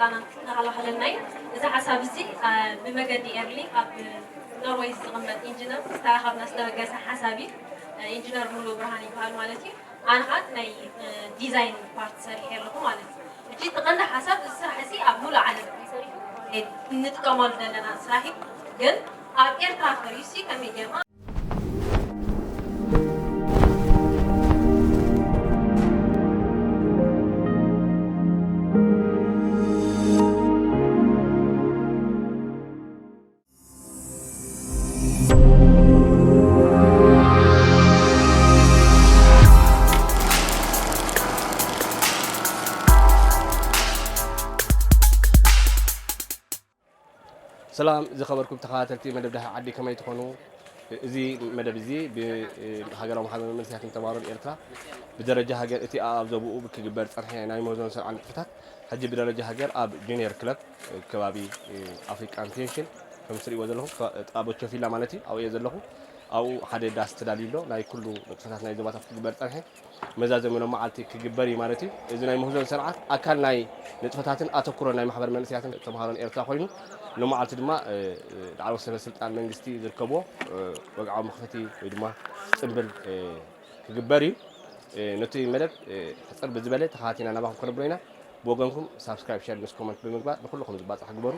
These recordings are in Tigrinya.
ስልጣና እናሃለሃለልና እዩ። እዚ ሓሳብ እዚ፣ አ፣ ብመገዲ ኤርሊ ኣብ ኖርወይ ዝቕመጥ ኢንጂነር ዝተረኸብና ዝተበገሰ ሓሳብ እዩ። አ፣ ኢንጂነር ሙሉ ብርሃን ይበሃል ማለት እዩ። ኣነ ኸዓ ናይ፣ አ፣ ዲዛይን ፓርት ሰሪሐ ኣለኹ ማለት እዩ። ሕጂ እቲ ቀንዲ ሓሳብ እዚ ስራሕ እዚ ኣብ ሙሉእ ዓለም ተሰሪሑ፣ እ፣ እንጥቀመሉ ዘለና ስራሕ እዩ። ግን ኣብ ኤርትራ ተሪሲ ከመይ ጌርና ሰላም ዝኸበርኩም ተኸታተልቲ መደብ ዳህይ ዓዲ ከመይ ትኾኑ? እዚ መደብ እዚ ብሃገራዊ ማሕበር መንእሰያትን ተማሃሮን ኤርትራ ብደረጃ ሃገር እቲ ኣብ ዘብኡ ክግበር ዝጸንሐ ናይ ምህዞን ስርዓን ንጥፈታት ሕጂ ብደረጃ ሃገር ኣብ ጁኒየር ክለብ ከባቢ ኣፍሪቃን ፔንሽን ከም ትርእይዎ ዘለኹም ኣብ ኦቾፊላ ማለት እዩ ኣብኡ እየ ዘለኹ። ኣብኡ ሓደ ዳስ ተዳልዩ ኣሎ ናይ ኩሉ ንጥፈታት ናይ ዞባታት ክግበር ዝጸንሐ መዛዘሚ ሎም መዓልቲ ክግበር እዩ ማለት እዩ። እዚ ናይ ምህዞን ስርዓት ኣካል ናይ ንጥፈታትን ኣተኩሮ ናይ ማሕበር መንእሰያትን ተምሃሮን ኤርትራ ኮይኑ ሎም መዓልቲ ድማ ላዕለዎት ሰበ ስልጣን መንግስቲ ዝርከብዎ ወግዓዊ መኽፈቲ ወይ ድማ ጽምብል ክግበር እዩ። ነቲ መደብ ሕጽር ብዝበለ ተኸታቲና ናባኹም ከነብሎ ኢና። ብወገንኩም ሳብስክራይብ ሸር ምስ ኮመንት ብምግባር ንኩልኹም ዝባጻሕ ግበሩ።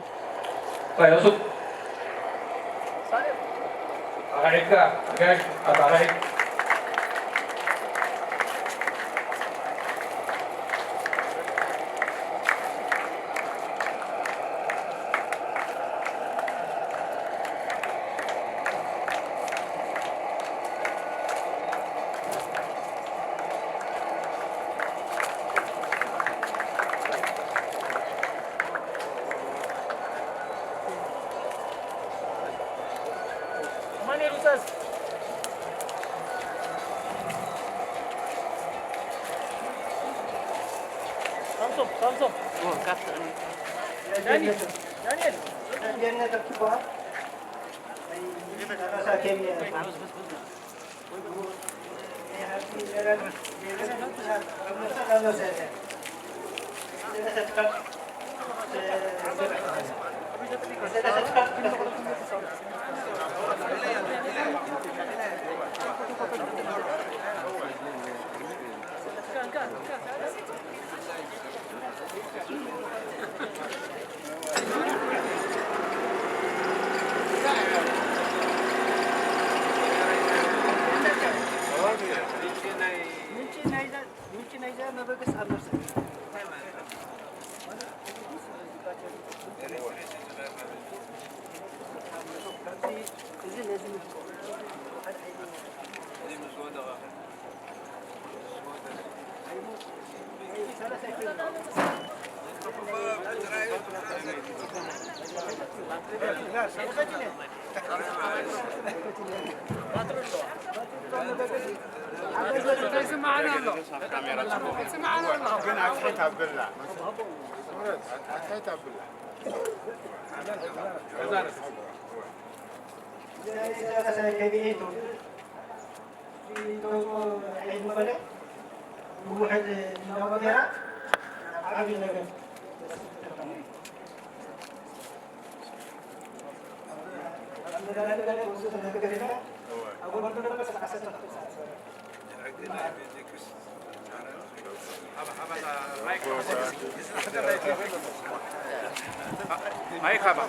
ማይክ ሃባ።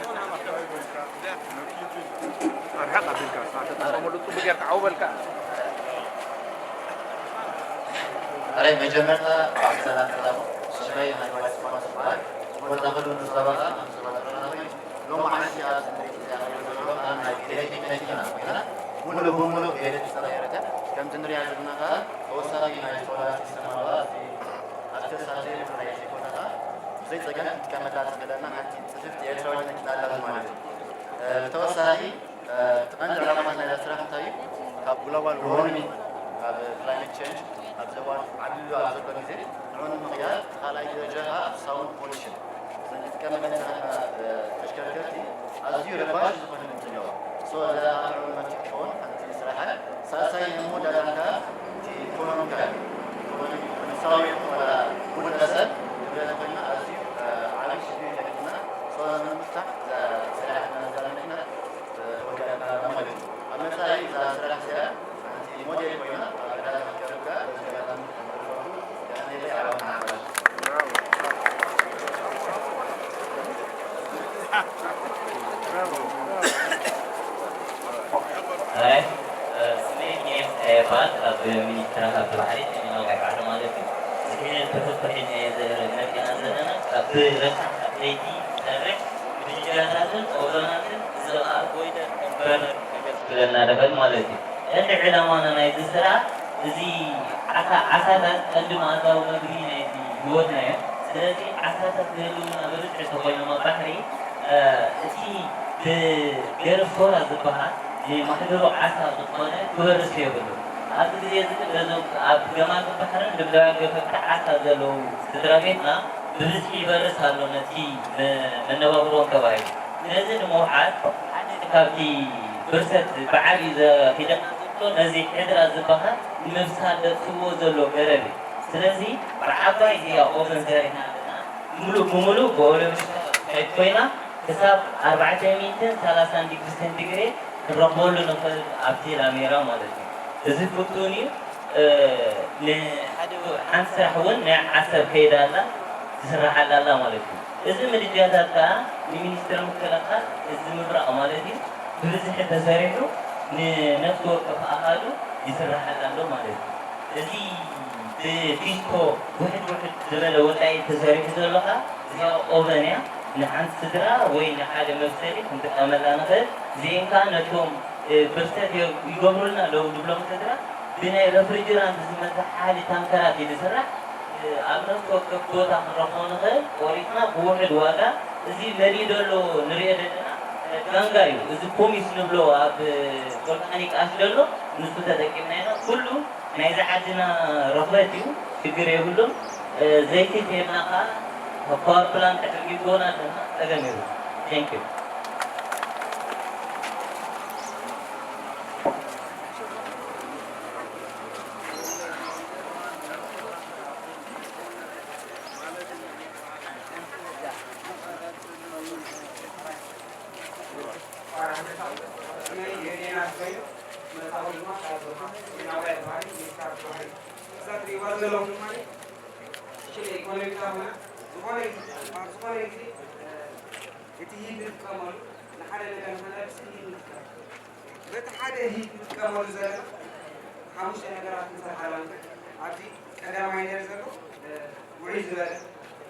ኣርሓቕ ኣቢልካ፣ ተጠቐመሉ፣ ጽቡቕ ጌርካ ዓው በልካ። ኣረ መጀመርታ ብዓል ሰላም ሰላም፣ ሽመይ ሃይማኖት ስፋኖስ ይበሃል። ቦታ ክሉ ንዘባኻ፣ ንዘባኻ ሎሚ ዓመት እያ፣ ኣብ ናይ ኤሌክትሪክ መኪና ኮይና፣ ሙሉ ብሙሉ ብኤሌክትሪክ ዝተቐየረት እያ። ከምቲ ንሪኣ ዘለና ከኣ ተወሳኺ ናይ ሶላር ሲስተም ኣለዋ። ኣብዚ ኣብቲ ሳተላይት ናይ ዜጎታታ ብዘይ ጸገም ክትጥቀመላ ትኽእለና ሓንቲ ጽፍፍቲ ኤርትራዊት መኪና ኣላ ማለት እዩ። እ፣ ብተወሳኺ፣ እ፣ እቲ ቀንዲ ዕላማታት ናይዛ ስራሕ እንታይ እዩ? ካብ ግሎባል ዋርሚንግ፣ ካብ ክላይመት ቼንጅ፣ ኣብዚ እዋን ዓብዩ ኣብ ዘሎ ግዜ ንዕኡ ንምቕያር፣ እቲ ካልኣይ ደረጃ ከዓ ሳውንድ ፖሊሽን። እዘን ክትጥቀመለን ዘለኻ፣ እ፣ ተሽከርከርቲ ኣዝዩ ረባሺ ዝኾነ ድምፂ ኣለዎ። ሶ፣ እዛ ንዕኡ መኪት ክኸውን ሓንቲ ስራሓ ሳልሳይ ንመወዳእታ ከዓ እቲ ኢኮኖሚካል፣ ኢኮኖሚ፣ መንግስታዊ ይኹን ወላ ውልቀ ሰብ ንብረት ኮይና ኣዝዩ፣ እ፣ ዓብዪ ሽግር ብረሳሕ ለይቲ ዝሰርሕ ምድጃታትን ኦዞናትን እዚ ኸኣ ቦይለር ኮንቨርተር ክብለና ደኸል ማለት እዩ። ቀንዲ ዕላማና ናይዚ ስራሕ እዚ ዓሳ ዓሳታት ቀንዲ መኣዛዊ መግቢ ናይዚ ህይወትና እዮም። ስለዚ ዓሳታት ዝህልውና ብብዝሒ ተኾይኖም ኣብ ባሕሪ እቲ ብገርፍ ሶራ ዝበሃል ንማሕደሮ ዓሳ ዝኾነ ክበርስ የብሉ። ኣብዚ ግዜ እዚ በዞም ኣብ ገማግም ባሕርን ልምላዊ ገፈፍቲ ዓሳ ዘለዉ ስድራ ቤትና ብብዝሒ ይበርስ ኣሎ ነቲ መነባብሮኦም ተባሂሉ። ነዚ ንምውሓድ ሓደ ካብቲ ብርሰት ብዓብዩ ዘኺደና ዘሎ ነዚ ሕድራ ዝበሃል ንምብሳል ዘጥፍእዎ ዘሎ ገረብ እዩ። ስለዚ ብዓባይ እዚኣ ኦቨን ሰሪሕና ኣለና። ሙሉእ ብሙሉእ ብኦሎምፒክ ኮይና ክሳብ ኣርባዕተ ሚእትን ሰላሳን ዲግሪ ሴንቲግሬድ ክንረኽበሉ ንኽእል ኣብቲ ላሜራ ማለት እዩ። እዚ ፍቱን እዩ። ንሓንቲ ስራሕ እውን ናይ ዓሰብ ከይዳ ኣላ ትስርሓላ ኣላ ማለት እዩ። እዚ ምድጃታት ከዓ ንሚኒስትሪ ምክልኻል እዚ ምብራቕ ማለት እዩ ብብዝሒ ተሰሪሑ ንነፍሲ ወከፍ ኣሃዱ ይስርሓላ ኣሎ ማለት እዩ። እዚ ብፊስቶ ውሕድ ውሕድ ዝበለ ወፃኢ ተሰሪሑ ዘሎ ከዓ እዚኣ ኦቨን እያ። ንሓንቲ ስድራ ወይ ንሓደ መብሰሊ ክንጥቀመላ ንኽእል። እዚኤን ከዓ ነቶም ብርሰት ይገብሩልና ኣለዉ ንብሎም ስድራ ብናይ ረፍሪጀራንት ዝመፅእ ሓሊ ታንከራት እዩ ዝስራሕ። ኣብ ነፍሲ ወከፍ ቦታ ክንረኽቦ ንኽእል። ቆሪፅና ብውሕድ ዋጋ እዚ መሊኡ ዘሎ ንሪኦ ዘለና ጋንጋ እዩ። እዚ ፖሚስ ንብሎ ኣብ ቮልካኒክ ኣሽ ዘሎ ንሱ ተጠቂምና ኢና። ኩሉ ናይዚ ዓድና ረኽበት እዩ፣ ሽግር የብሉን። ዘይቲ ቴልና ከዓ ፓወር ፕላንት ሕድር ይጎና ኣለና፣ ፀገም የብሉ። Thank you። እቲ ሂት ንጥቀመሉ ንሓደ ነገር ንኸነብስል ሂት ንጥቀም። በቲ ሓደ ሂት ንጥቀመሉ ዘለና ሓሙሽተ ነገራት ክንሰርሓላ ንኽእል። ኣብዚ ቀዳማይ ነር ዘሎ ውዕይ ዝበለ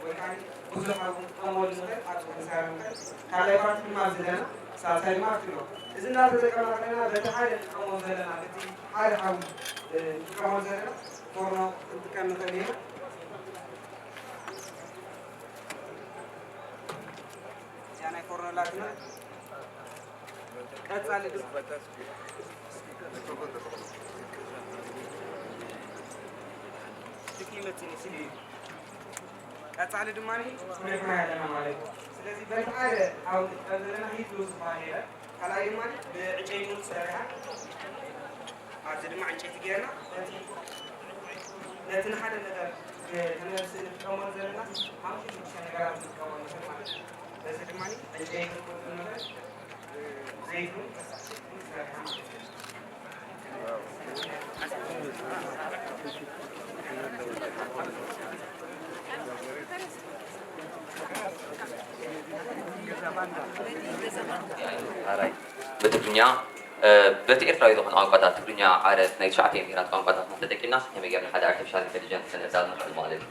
ወይ ከዓ ብዙሕ ሓዊ ክንጥቀመሉ ንኽእል ኣብዚ ክንሰርሕ ንኽእል። ካልኣይ ፓርቲ ድማ ኣብዚ ዘለና፣ ሳልሳይ ድማ ኣብቲ ኣሎ። እዚ እናተጠቀምና ከለና በቲ ሓደ ንጥቀመሉ ዘለና በቲ ሓደ ሓዊ ንጥቀመሉ ዘለና ፎርኖ ክንጥቀም ንኽእል ኢና። እዚኣ ናይ ፎርኖ ኣላትና። ቀጻሊ ድማ ቀጻሊ ድማ ኩነትና ኣለና ማለት እዩ። ስለዚ በቲ ሓደ ሓዊ ንጥቀም ዘለና ሂት ሎስ ዝበሃል የለን። ካልኣይ ድማ ብዕንጨይቲ እውን ትሰርሕ እያ። ኣብዚ ድማ ዕንጨይቲ ጌርና ነቲ ነቲ ንሓደ ነገር ከነብስእ ንጥቀመሉ ዘለና ሓሙሽተ ሽዱሽተ ነገራት ንጥቀመሉ ንኽእል ማለት እዩ። በዚ ድማ ዕንጨይቲ ንጥቀመሉ ንኽእል፣ ዘይቲ እውን ፈሳሲ ዘይቲ እውን ንሰርሕ ማለት እዩ። ኣራይ ብትግርኛ በቲ ኤርትራዊ ዝኾነ ቋንቋታት ትግርኛ፣ ዓረብ፣ ናይ ትሽዓተ ብሄራት ቋንቋታትና ተጠቂምና ከመይ ጌርና ሓደ ኣርቲፊሻል ኢንተሊጀንስ ከነዳሉ ንኽእል ማለት እዩ።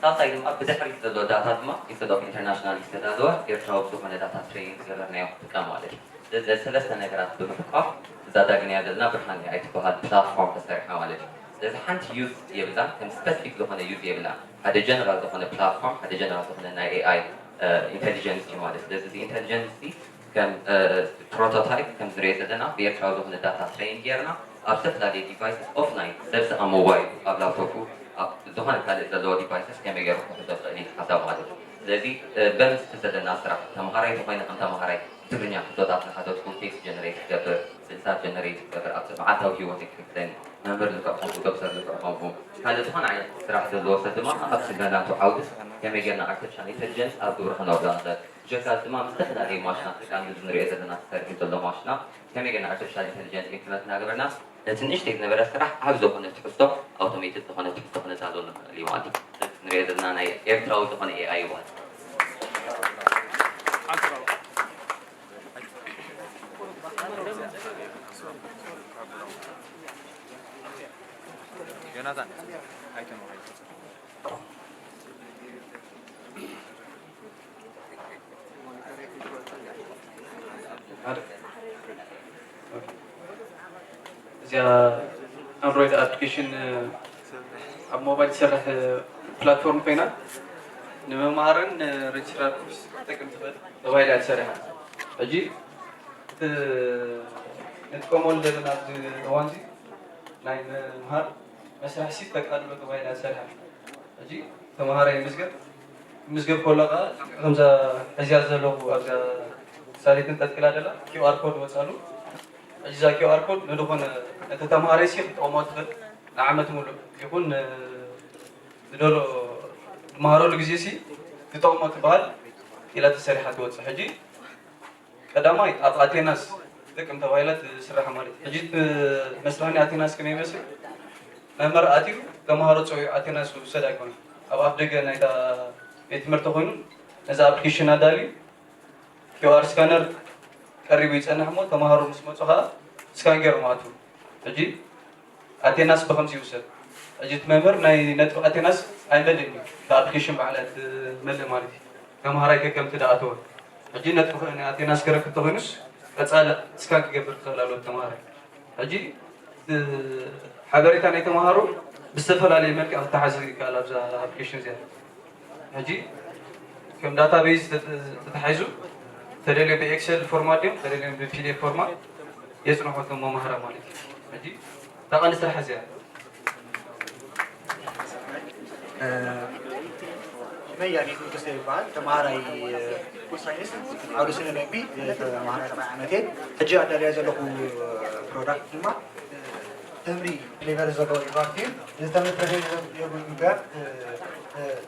ሳልሳይ ድማ ብድሕሪት ዘሎ ዳታ ድማ ኢንስተድ ኦፍ ኢንተርናሽናል ዝተዳለወ ኤርትራዊ ብዝኾነ ዳታ ትሬን ዝገበርናዮ ክጥቀም ማለት እዩ። ስለዚ ነዚ ሰለስተ ነገራት ብምሕቋፍ እዛ ዳግንያ ዘለና ብርሃን ኤኣይ ትበሃል ፕላትፎርም ተሰሪሓ ማለት እዩ። ስለዚ ሓንቲ ዩዝ የብላን፣ ከም ስፐሲፊክ ዝኾነ ዩዝ የብላን። ሓደ ጀነራል ዝኾነ ፕላትፎርም፣ ሓደ ጀነራል ዝኾነ ናይ ኤኣይ ኢንተሊጀንስ እዩ ማለት። ስለዚ እዚ ኢንተሊጀንስ እዚ ከም ፕሮቶታይፕ ከም ዝሪኦ ዘለና ብኤርትራዊ ዝኾነ ዳታ ትሬን ጌርና ኣብ ዝተፈላለየ ዲቫይስስ ኦፍላይን ሰብ ኣብ ሞባይሉ ኣብ ላፕቶፑ ኣብ ዝኾነ ካልእ ዘለዎ ዲቫይስስ ከመይ ገይሩ ክሕዞ ይኽእል እዩ ሓሳብ ማለት እዩ። ስለዚ በምስቲ ዘለና ስራሕ ተምሃራይ ተኾይነ ከም ተምሃራይ ብትግርኛ ሕቶታት ዝሓተትኩም ቴክስት ጀነሬት ክገብር፣ ስእልታት ጀነሬት ክገብር፣ ኣብቲ መዓልታዊ ህይወተይ ክሕግዘኒ፣ መምህር ልክዕ ከምኡ፣ ዶክተር ልክዕ ከምኡ፣ ካልእ ዝኾነ ዓይነት ስራሕ ዘለዎ ሰብ ድማ ኣብ ስለ ናቱ ዓውድስ ከመይ ጌርና ኣርቲፊሻል ኢንተሊጀንስ ኣብ ግብሪ ከነውዕሎ ንኽእል። ብጀካ እዚ ድማ ምስ ዝተፈላለየ ማሽናት ደቂ ኣንስትዮ እዚ ንሪኦ ዘለና ተሰሪሑ ዘሎ ማሽናት ከመይ ጌርና ኣርቲፊሻል ኢንተሊጀንስ ኢምፕሊመንት እናገበርና ነቲ ንእሽተይ ዝነበረ ስራሕ ዓቢ ዝኾነ ትሕዝቶ ኣውቶሜትድ ዝኾነ ትሕዝቶ ክነዳሉ ንኽእል እዩ ማለት እዩ። እዚ ንሪኦ ዘለና ናይ ኤርትራዊ ዝኾነ ኤኣይ እዩ ማለት እዩ። ዮናታን ኣይተመሃይቶ እዚኣ ኣንድሮይድ ኣፕሊኬሽን ኣብ ሞባይል ትሰርሕ ፕላትፎርም ኮይና ንምምሃርን ንሬጅስትራር ኦፊስ ክትጠቅም ትኽእል ተባሂላ እያ ተሰሪሓ። ሕጂ እቲ ንጥቀመሉ ዘለና ኣብዚ እዋን እዚ ናይ ምምሃር መስርሕ ሲ ተቃልሎ ተባሂላ እያ ተሰሪሓ። ሕጂ ተምሃራይ ይምዝገብ። ክምዝገብ ከሎ ከዓ ከምዛ ሕዝያ ዘለኹ ኣብዛ ሳሌትን ጠጥቂላ ደላ ኪው ኣር ኮድ ወፃሉ። ሕጂ እዛ ኪው ኣር ኮድ ንድኾነ ነቲ ተምሃራይ ሲ ክትጠቕሞ ትኽእል ንዓመት ሙሉእ ይኹን ን- ዝደሎ ዝመሃረሉ ግዜ ሲ ዝጠቕሞ ትበሃል ኢላ ተሰሪሓ ትወፅእ። ሕጂ ቀዳማይ ኣብ ኣቴናስ ትጥቅም ተባሂላ ትስራሕ ማለት እዩ። ሕጂ እቲ መስርሕ ናይ ኣቴናስ ከመይ ይመስል? መምህር ኣትዩ ተምሃሮ ፀውዩ ኣቴናስ ውሰድ ኣይኮነን። ኣብ ኣፍ ደገ ናይታ ቤት ትምህርቲ ኮይኑ ነዚ ኣፕሊኬሽን ኣዳልዩ ኪው ኣር ስካነር ቀሪቡ ይጸንሕ እሞ ተምሃሮ ምስ መጹ ከኣ ስካን ገይሮም ኣትዉ። ሕጂ ኣቴናስ ብኸምዚ ይውሰድ። ሕጂ እቲ መምህር ናይ ነጥቢ ኣቴናስ ኣይመልእን እዩ። እቲ ኣፕሊኬሽን ባዕላ ትመልእ ማለት እዩ። ተምሃራይ ከከምቲ ደኣ ኣተወ። ሕጂ ነጥቢ ናይ ኣቴናስ ክረክብ ተኾይኑስ ቀጻሊ ስካን ክገብር ክኽእል ኣለዎ ተምሃራይ። ሕጂ እቲ ሓበሬታ ናይ ተምሃሮ ብዝተፈላለየ መልክዕ ክተሓዝ ይከኣል ኣብዛ ኣፕሊኬሽን እዚኣ። ሕጂ ከም ዳታቤዝ ተተ- ተተሓሒዙ ተደልዮ ብኤክሰል ፎርማት ድዮም ተደልዮም ብፒዲኤፍ ፎርማት የፅንሖ እቶም መማህራን ማለት እዩ። ሕጂ እታ ቀንዲ ስራሕ እዚኣ ሽመይ ያሬድ ንጉሰ ይበሃል። ተምሃራይ ሳይንስ ዓውደ ስነ መግቢ ተምሃራይ ራብዓይ ዓመት እየ። ሕጂ ኣዳልያ ዘለኹ ፕሮዳክት ድማ ተምሪ ፍሌቨር ዘለዎ ይባርት እዩ። እዚ ተምሪ ፍሌቨር ዘለዎ ይባርት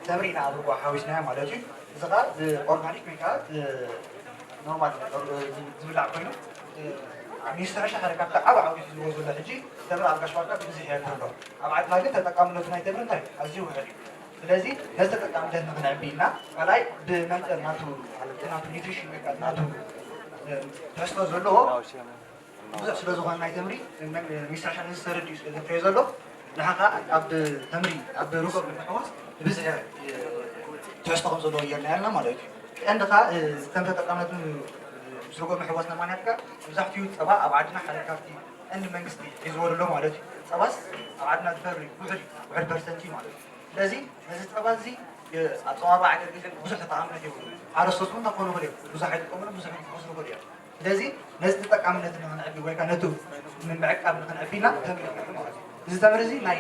ተምሪ ኢና ኣብ ርጎ ሓዊስናዮ ማለት እዩ። እዚ ከዓ ኦርጋኒክ ወይ ከዓ ኖርማል ዝብላዕ ኮይኑ ኣብ ሚኒስትሪ ሕርሻ ሓደ ካብቲ ዓብ ዓውዲ ዝህልዎ ዘሎ ሕጂ ተምሪ ኣብ ጋሽ ባርካ ብብዝሒ የርክብ ኣሎ። ኣብ ዓድና ግን ተጠቃምነቱ ናይ ተምሪ እንታይ ኣዝዩ ውሕድ እዩ። ስለዚ ነዚ ተጠቃምነት ንኽንዕቢ ኢልና ካልኣይ ብመንጠር ናቱ ማለት ናቱ ኒትሪሽን ወይ ከዓ ናቱ ትሕዝቶ ዘለዎ ብዙሕ ስለ ዝኾነ ናይ ተምሪ ሚኒስትሪ ሕርሻ ነዚ ተረዲኡ ስለ ዘፍረዮ ዘሎ ንሓኻ ኣብ ተምሪ ኣብ ርጎ ብምሕዋስ ብብዝሒ ትሕዝቶ ከም ዘለዎ ጌርና ያልና ማለት እዩ። ቀንዲ ኸዓ ከም ተጠቃምነቱ ምስ ርጎ ምሕዋስ ነማንያትካ መብዛሕትኡ ፀባ ኣብ ዓድና ሓደ ካብቲ ቀንዲ መንግስቲ ሒዝዎ ዘሎ ማለት እዩ። ፀባስ ኣብ ዓድና ዝፈሪ ውሕድ ውሕድ ፐርሰንት እዩ ማለት እዩ። ስለዚ ነዚ ፀባ እዚ ኣፀባባ ኣገልግልን ብዙሕ ተጠቃምነት የብሉ። ሓረስቶት እውን ክኾኑ ይኽእሉ እዮም። ብዙሕ ኣይጥቀሙሉ ብዙሕ ክኸስሩ ይኽእሉ እዮም። ስለዚ ነዚ ተጠቃምነት ንክንዕቢ ወይ ከዓ ነቱ ንምዕቃብ ንክንዕቢ ኢልና ተምሪ ንዕቢ ማለት እዩ። እዚ ተምሪ እዚ ናይ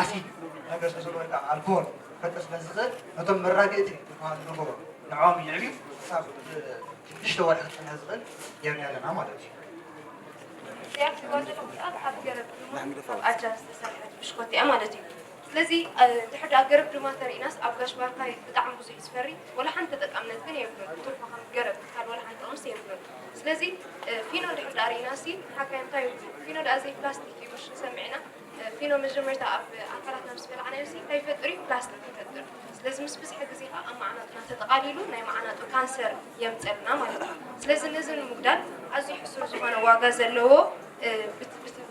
ኣሲድ ነገር ስለዘሎ ወይ ከዓ ኣልኮሆል ክፈጥር ስለዝኽእል ነቶም መራግእቲ ዝበሃሉ ነገሩ ንዕኦም ይዕብዩ ክሳብ ሽዱሽተ ወርሒ ክፀንሕ ዝኽእል ጌርና ኣለና ማለት እዩ። እዚኣ ክትሪእዋ ዘለኹም ከዓ ብሓፍ ገረብ ድማ ካብ ኣጃ ዝተሰርሐት ብሽኮቲ እያ ማለት እዩ። ስለዚ ድሕር ደኣ ገረብ ድማ ተሪእናስ ኣብ ጋሽ ባርካይ ብጣዕሚ ብዙሕ እዩ ዝፈሪ፣ ወላ ሓንቲ ተጠቃምነት ግን የብሉን። እቶም ከም ገረብ ትካል ወላ ሓንቲ ጥቕምስ የብሉን። ስለዚ ፊኖ ድሕር ደኣ ርኢናሲ ሓካይ እንታይ ይብሉ? ፊኖ ደኣ ዘይ ፕላስቲክ እዩ ምሽ ንሰምዕ ኢና። ፊኖ መጀመርታ ኣብ ኣካላትና ምስ በላዕናዮሲ እንታይ ይፈጥር እዩ? ፕላስቲክ ይፈጥር። ስለዚ ምስ ብዝሒ ግዜ ከዓ ኣብ ማዕናጡና ተጠቓሊሉ ናይ ማዕናጡ ካንሰር የምፀልና ማለት እዩ። ስለዚ ነዚ ንምጉዳል ኣዝዩ ሕሱር ዝኾነ ዋጋ ዘለዎ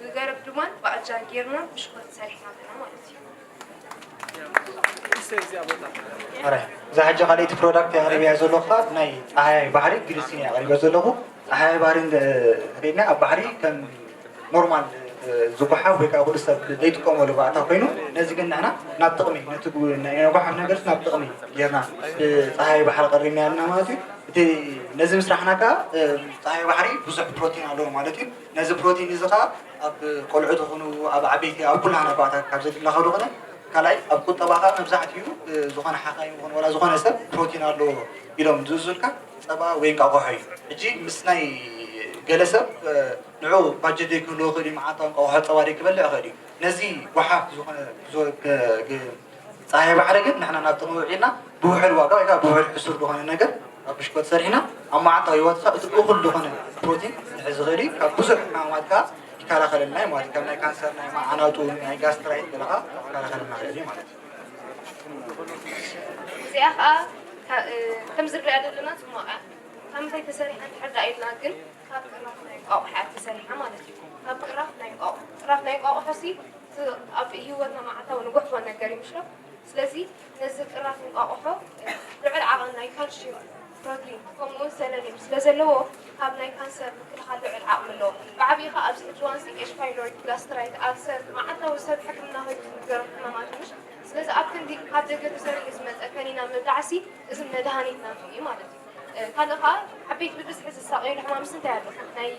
ብገረብ ድማን ብኣጃን ጌርና ብሽኮት ሰሪሕና ኣለና ማለት እዩ። እዛ ሕጂ ካልኣይቲ ፕሮዳክት ኣቕሪበያ ዘለኹ ከዓ ናይ ፀሃያይ ባሕሪ ግሪሲን እየ ኣቕሪበ ዘለኹ። ፀሃያይ ባሕሪ ሪድና ኣብ ባሕሪ ከም ኖርማል ዝጓሓፍ ወይ ከዓ ኩሉ ሰብ ዘይጥቀመሉ ባእታ ኮይኑ ነዚ ግን ንሕና ናብ ጥቕሚ ነቲ ናይ ጓሓፍ ነገር ናብ ጥቕሚ ጌርና ብፀሃያይ ባሕሪ ቀሪብና ያልና ማለት እዩ። እቲ ነዚ ምስራሕና ከዓ ፀሃያይ ባሕሪ ብዙሕ ፕሮቲን ኣለዎ ማለት እዩ። ነዚ ፕሮቲን እዚ ከዓ ኣብ ቆልዑ ትኹኑ ኣብ ዓበይቲ ኣብ ኩላህና ባእታ ካብ ዘድለኻ ዝኾነ ካልኣይ ኣብ ቁጠባ ከዓ መብዛሕትኡ ዝኾነ ሓኻይም ይኹን ዋላ ዝኾነ ሰብ ፕሮቲን ኣለዎ ኢሎም ዝእዙልካ ፀባ ወይ እንቃቆሖ እዩ። ሕጂ ምስ ናይ ገለ ሰብ ንዑ ባጀት ዘይክህልዎ ይኽእል እዩ፣ መዓልታዊ እንቃቆሖ ፀባ ዘይክበልዕ ይኽእል እዩ። ነዚ ጓሓፍ ዝኾነ ፀሃይ ባሕሪ ግን ንሕና ናብ ጥቕሚ ውዒልና ብውሕድ ዋጋ ወይ ከዓ ብውሕድ ሕሱር ዝኾነ ነገር ኣብ ብሽኮት ሰሪሕና ኣብ መዓልታዊ ህይወትካ እቲ እኹል ዝኾነ ፕሮቲን ክሕዝ ይኽእል እዩ። ካብ ብዙሕ ሕማማት ከዓ ይከላኸለልና እዩ ማለት እዩ። ካብ ናይ ካንሰር፣ ናይ መዓናጡ፣ ናይ ጋስትራይት ገለ ከዓ ይከላኸለልና ይኽእል እዩ ማለት እዩ። እዚኣ ከዓ ከም ዝረኣ ዘለና ፅሟቕ እያ። ካብ ምንታይ ተሰሪሓ እንድሕር ደኣ ኢልና ግን ካብ ቅራፍ ናይ እንቋቑሖ እያ ተሰሪሓ ማለት እዩ። ካብ ቅራፍ ናይ እንቋቑሖ ቅራፍ ናይ እንቋቑሖ ሲ ኣብ ህይወትና መዓልታዊ ንጉሕፎ ነገር እዩ ምሽ ዶ? ስለዚ ነዚ ቅራፍ እንቋቑሖ ልዑል ዓቐን ናይ ካልሽየም ፕሮቲን ከምኡ እውን ሰለኒየም ስለ ዘለዎ ካብ ናይ ካንሰር ምክልኻል ልዑል ዓቕሚ ኣለዎ። ብዓብዪ ኸዓ ኣብዚ ሕጂ እዋን እዚ ኤች ፓይሎሪ፣ ጋስትራይት፣ ኣልሰር መዓልታዊ ሰብ ሕክምና ከይዱ ዝንገሮም ሕማማት ምሽ። ስለዚ ኣብ ክንዲ ካብ ደገ ተሰሪሑ ዝመፀ ከኒና ምብላዕሲ እዚ መድሃኒት ናቱ እዩ ማለት እዩ። ካልእ ከዓ ዓበይቲ ብብዝሒ ዝሳቀይሉ ሕማምስ እንታይ ኣሎ? ናይ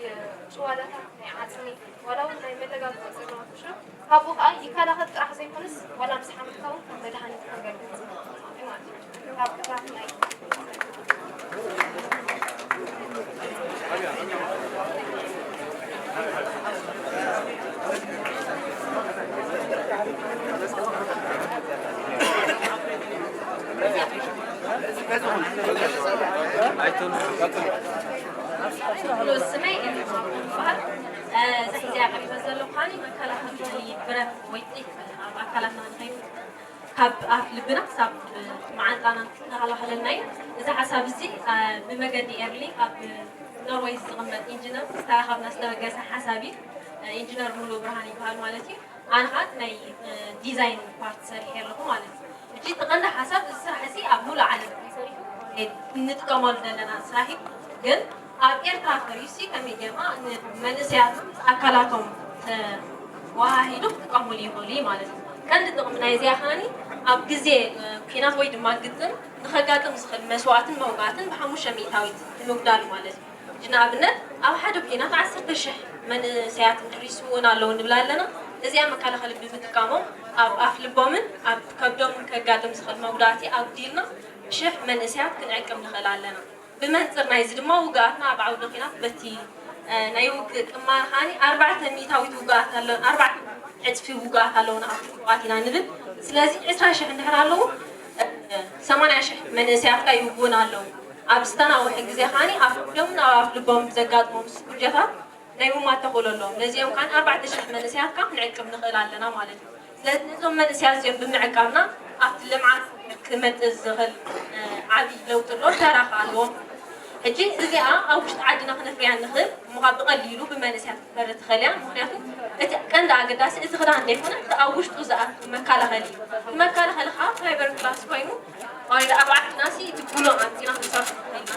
ጭዋዳታት፣ ናይ ዓፅሚ፣ ዋላ እውን ናይ መለጋገፂ ጸገማት ውሽብ ካብኡ ከዓ ይከላኸል ጥራሕ ዘይኮነስ ዋላ ምስ ሓመምካ እውን ከም መድሃኒት ከገልግል ዝኽእል ማለት እዩ። ካብ ጥራት ናይ ስመይ ኤልሳ ይበሃል። እዚ ሕዚ ኣቕሪበ ዘለኹ ከዓኒ መከላኸሊ ብረት ወይ ጥይት ኣብ ኣካላትና ንኸይፍጠር ካብ ኣፍ ልብና ክሳብ መዓንጣና ክከላኸለልና እዩ። እዚ ሓሳብ እዚ ብመገዲ ኤርሊ ኣብ ኖርወይ ዝቕመጥ ኢንጂነር ዝተረኸብና ዝተበገሰ ሓሳብ እዩ። ኢንጂነር ሙሉ ብርሃን ይበሃል ማለት እዩ። ኣነ ከዓ ናይ ዲዛይን ፓርት ሰሪሐ ኣለኹ ማለት እዩ። ሕጂ እቲ ቀንዲ ሓሳብ እዚ ስራሕ እዚ ኣብ ሙሉእ ዓለም ተሰሪሑ እንጥቀመሉ ዘለና ስራሕ እዩ። ግን ኣብ ኤርትራ ተሪሲ ከመይ ጌርና ንመንእሰያት ኣካላቶም ተወሃሂዱ ክጥቀሙሉ ይኽእሉ እዩ ማለት እዩ። ቀንዲ ጥቕሚ ናይ እዚኣ ከዓኒ ኣብ ግዜ ኩናት ወይ ድማ ግጥም ንኸጋጥም ዝኽእል መስዋእትን መውጋእትን ብሓሙሽተ ሚእታዊት ንምጉዳል ማለት እዩ። ሕጂ ንኣብነት ኣብ ሓደ ኩናት ዓሰርተ ሽሕ መንእሰያት እንድሕር ይስውኡን ኣለዉ ንብል ኣለና። እዚኣ መከላኸሊ ብምጥቃሞም ኣብ ኣፍ ልቦምን ኣብ ከብዶምን ከጋጥም ዝኽእል መጉዳእቲ ኣጉዲልና ሽሕ መንእሰያት ክንዕቅብ ንኽእል ኣለና። ብመንፅር ናይዚ ድማ ውግኣትና ኣብ ዓውዲ ኩናት በቲ ናይ ውግእ ቅማል ከዓኒ ኣርባዕተ ሚእታዊት ውግኣት ኣለና፣ ኣርባዕተ ዕፅፊ ውግኣት ኣለውና ኣብቲ ውግኣት ኢና ንብል። ስለዚ ዕስራ ሽሕ እንድሕር ኣለዉ ሰማንያ ሽሕ መንእሰያት ከ ይውግኡና ኣለዉ። ኣብ ዝተናውሐ ግዜ ከዓኒ ኣብ ከብዶምን ኣብ ኣፍ ልቦምን ብዘጋጥሞም ስኩርጀታት ናይ ምማት ተኽእሎ ኣለዎም። ነዚኦም ከዓኒ ኣርባዕተ ሽሕ መንእሰያት ከ ክንዕቅብ ንኽእል ኣለና ማለት እዩ። ስለዚ ነዞም መንእሰያት እዚኦም ብምዕቃብና ኣብቲ ልምዓት ክመፅእ ዝኽእል ዓብዪ ለውጢ ኣሎ፣ ተራ ከ ኣለዎም። ሕጂ እዚኣ ኣብ ውሽጢ ዓድና ክነፍርያ ንኽእል እሞ ከ ብቐሊሉ ብመንእሰያት ክትፈሪ ትኽእል እያ። ምኽንያቱ እቲ ቀንዲ ኣገዳሲ እቲ ክዳን ዘይኮነ እቲ ኣብ ውሽጡ ዝኣቱ መከላኸሊ እዩ። እቲ መከላኸሊ ከዓ ፋይበር ክላስ ኮይኑ ኣባዕትና ሲ እቲ ኩሎም ኣምፂና ክንሰርሑ ንኽእል ኢና፣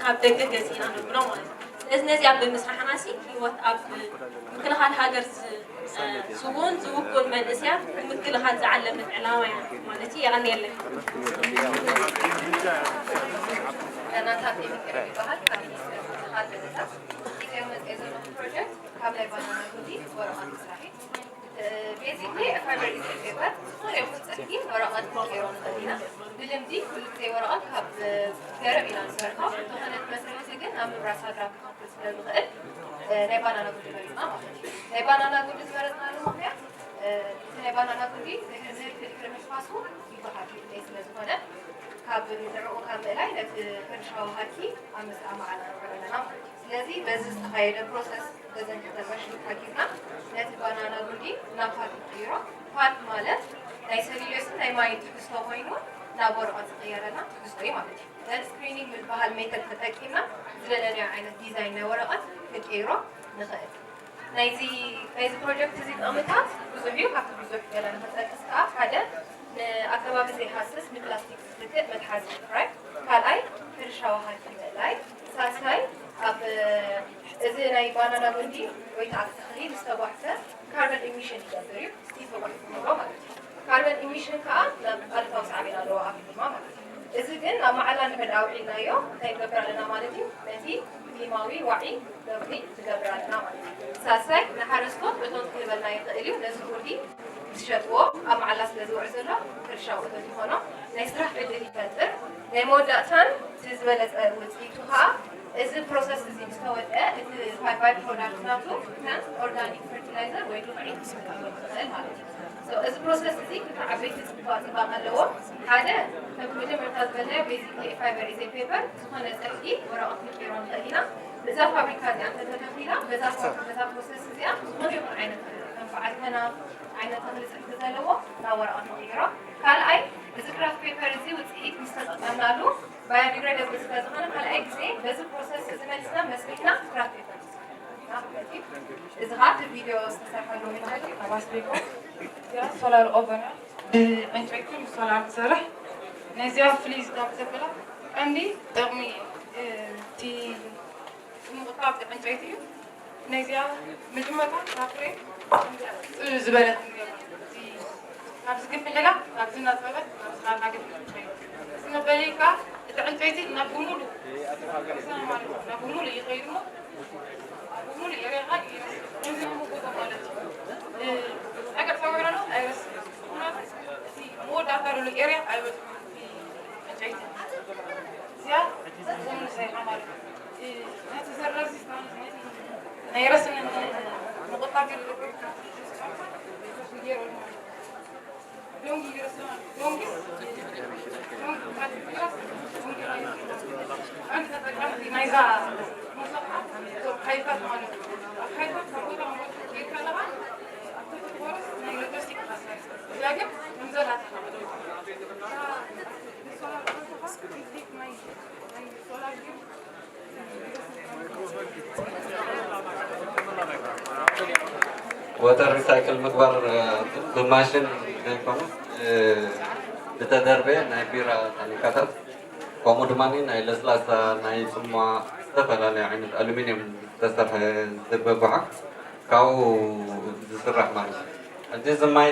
ካብ ደገ ገዚእና ነብሎ ማለት እዩ። ስለዚ ነዚኣ ብምስራሕና ሲ ህይወት ኣብ ምክልኻል ሃገር ዝስውን ዝውክል መንእሰያት ንምክልኻል ዝዓለመት ዕላማ እያ ማለት እዩ። የቐንየለይ። ናታ ቴክኒክ ይበሃል። ካብ ሚኒስትሪ ምክልኻል ገዛታት ኢትዮ መፅኦ ዘሎ ፕሮጀክት ካብ ናይ ባናና ጉዲ ወረቐት ምስራሕ እዩ። ቤዚክሊ ፋይበር ኢዝ ፔፐር ዝኾነ ይኹን ጸኪ ወረቐት ክንቀይሮ ንኽእል ኢና። ብልምዲ ኩሉ ግዜ ወረቐት ካብ ገረብ ኢና ንሰርሖ። እንተኾነ እቲ መስርሕቲ ግን ናብ ምብራስ ኣግራብ ክኸፍል ስለ ዝኽእል ናይ ባናና ጉዲ መሪፅና ማለት እዩ። ናይ ባናና ጉዲ ዝመረፅናሉ ምኽንያት እቲ ናይ ባናና ጉዲ ድሕሪ ምህርቲ ድሕሪ ምሕፋሱ ይበሃል። ግድነይ ስለ ዝኾነ ካብ ንዕኡ ካብ ምእላይ ነቲ ሕርሻዊ ሃልኪ ኣብ ምስኣ መዓላ ንውዕል ኣለና ማለት እዩ። ስለዚ በዚ ዝተኻየደ ፕሮሰስ በዘን ክልተ ማሽን ሓጊዝና ነቲ ባናና ጉዲ ናብ ፓልፕ ንቕይሮ። ፓልፕ ማለት ናይ ሰሉሎስን ናይ ማይን ትሕዝቶ ኮይኑ ናብ ወረቐት ዝቕየረልና ትሕዝቶ እዩ ማለት እዩ። ዘን ስክሪኒንግ ዝበሃል ሜተድ ተጠቂምና ዝደለናዮ ዓይነት ዲዛይን ናይ ወረቐት ክንቅይሮ ንኽእል። ናይዚ ናይዚ ፕሮጀክት እዚ ጥቕምታት ብዙሕ እዩ። ካብቲ ብዙሕ ገለ ንኽጠቅስ ከዓ ሓደ ንኣከባቢ ዘይሃስስ ንፕላስቲክ ዝትክእ መትሓዚ ምፍራይ፣ ካልኣይ ሕርሻዊ ሃልኪ ምእላይ፣ ሳልሳይ ኣብ እዚ ናይ ባናና ጉንዲ ወይ ከዓ ተኽሊ ምስ ተጓሕፈ ካርበን ኢሚሽን ይገብር እዩ። ስቲል ተጓሒፉ ንብሎ ማለት እዩ። ካርበን ኢሚሽን ከዓ ኣሉታዊ ሳዕቤን ኣለዎ ኣብ ክሊማ ማለት እዩ። እዚ ግን ኣብ መዓላ እንድሕር ኣውዒልናዮ እንታይ ንገብር ኣለና ማለት እዩ? ነቲ ክሊማዊ ዋዒ ለውጢ ንገብር ኣለና ማለት እዩ። ሳልሳይ ንሓረስቶት እቶት ክህበልና ይኽእል እዩ። ነዚ ጉንዲ ምስ ሸጥዎ ኣብ መዓላ ስለ ዝውዕል ዘሎ ሕርሻዊ እቶት ይኾኖም። ናይ ስራሕ ዕድል ይፈጥር። ናይ መወዳእታን እቲ ዝበለፀ ውፅኢቱ ከዓ እዚ ፕሮሰስ እዚ ምስ ተወድአ እቲ ፋይ ባይ ፕሮዳክት ናቱ ከም ኦርጋኒክ ፈርቲላይዘር ወይ ድኹዒ ክስርሐሉ ይኽእል ማለት እዩ። እዚ ፕሮሰስ እዚ ክልተ ዓበይቲ ፅቡቅ ፅባቐ ኣለዎ። ሓደ ከምቲ መጀመርታ ዝበልናዮ ቤዚክሊ ፋይበር ኢዝ ፔፐር ዝኾነ ፅሕዲ ወረቐት ክንቀይሮ ንኽእል ኢና። እዛ ፋብሪካ እዚኣ እንተተተኺላ በዛ በዛ ፕሮሰስ እዚኣ ዝኾነ ይኹን ዓይነት መንፋዓት ከናፍ ዓይነት ተኽሊ ፅሕዲ ዘለዎ ናብ ወረቐት ንቕይሮ። ካልኣይ እዚ ክራፍት ፔፐር እዚ ውፅኢት ምስ ተጠቀምናሉ ባዮዲግሬደብል ስለ ዝኾነ ካልኣይ ግዜ በዚ ፕሮሰስ እዚ መሊስና መስሪሕና ክራፍት ፔፐር ንሰርሕ ማለት እዩ። እዚ ከዓ እቲ ቪድዮ ዝተሰርሐሉ መጀመርያ ካብ ኣስቤኮ እዚኣ ሶላር ኦቨን እያ። ብዕንጨይቲ ብሶላር ትሰርሕ። ነዚኣ ፍሊዝ ካብ ዘበላ ቀንዲ ጥቕሚ እቲ ምቑጣብ ዕንጨይቲ እዩ። ነዚኣ መጀመርታ ካብ ፍሬም ዝበለት ንገብር። እቲ ኣብዚ ግፍሕላ ኣብዚ እናፀበ ኣብዚ ካብ ሃገር ትኸይድ። እዚ መበለይ ከዓ እቲ ዕንጨይቲ ናብ ብምሉእ ማለት እዩ። ናብ ብምሉእ ይኸይድ እሞ ኣብ ብምሉእ ኤርያኻ ይመስል። እዚ እሞ ቦታ ማለት እዩ። እ፣ ጸገዕ ሰዊዕና ዶ ኣይረስዕን። ምኽንያቱ እቲ መወዳእታ ዘሎ ኤርያ ኣይበጽሖን። እቲ ዕንጨይቲ እዚኣ እዞም ንሰይሓ ማለት እዩ። እቲ ዘር ረዚስታንስ ናይ ረስኒ ምቁጣብ ገይሩ ማለት እዩ። ሎንጊ ረስኒ ሎንጊ ሎንጊ ማለት እዩ። ሓንቲ ተጠቃምቲ ናይዛ መሰብሓት እዞም ሓይልታት ማለት እዩ። ኣብ ሓይልታት ካብ ቦታ ናብ ቦታ ከይድካ ኣለኻ ኣብ ትሕቲ ፎረስት ናይ ሎጂስቲክ ማስመር እዚኣ ግን ምዘላ ተኸብዶ ወተር ሪሳይክል ምግባር ብማሽን ዘይኮነ ብተደርበ ናይ ቢራ ታኒካታት ከምኡ ድማ ናይ ለስላሳ ናይ ጽሟ ዝተፈላለዩ ዓይነት ኣሉሚኒየም ዝተሰርሐ ዝርበ ጓሓፍ ካብኡ ዝስራሕ ማለት እዩ። እዚ ዝማይ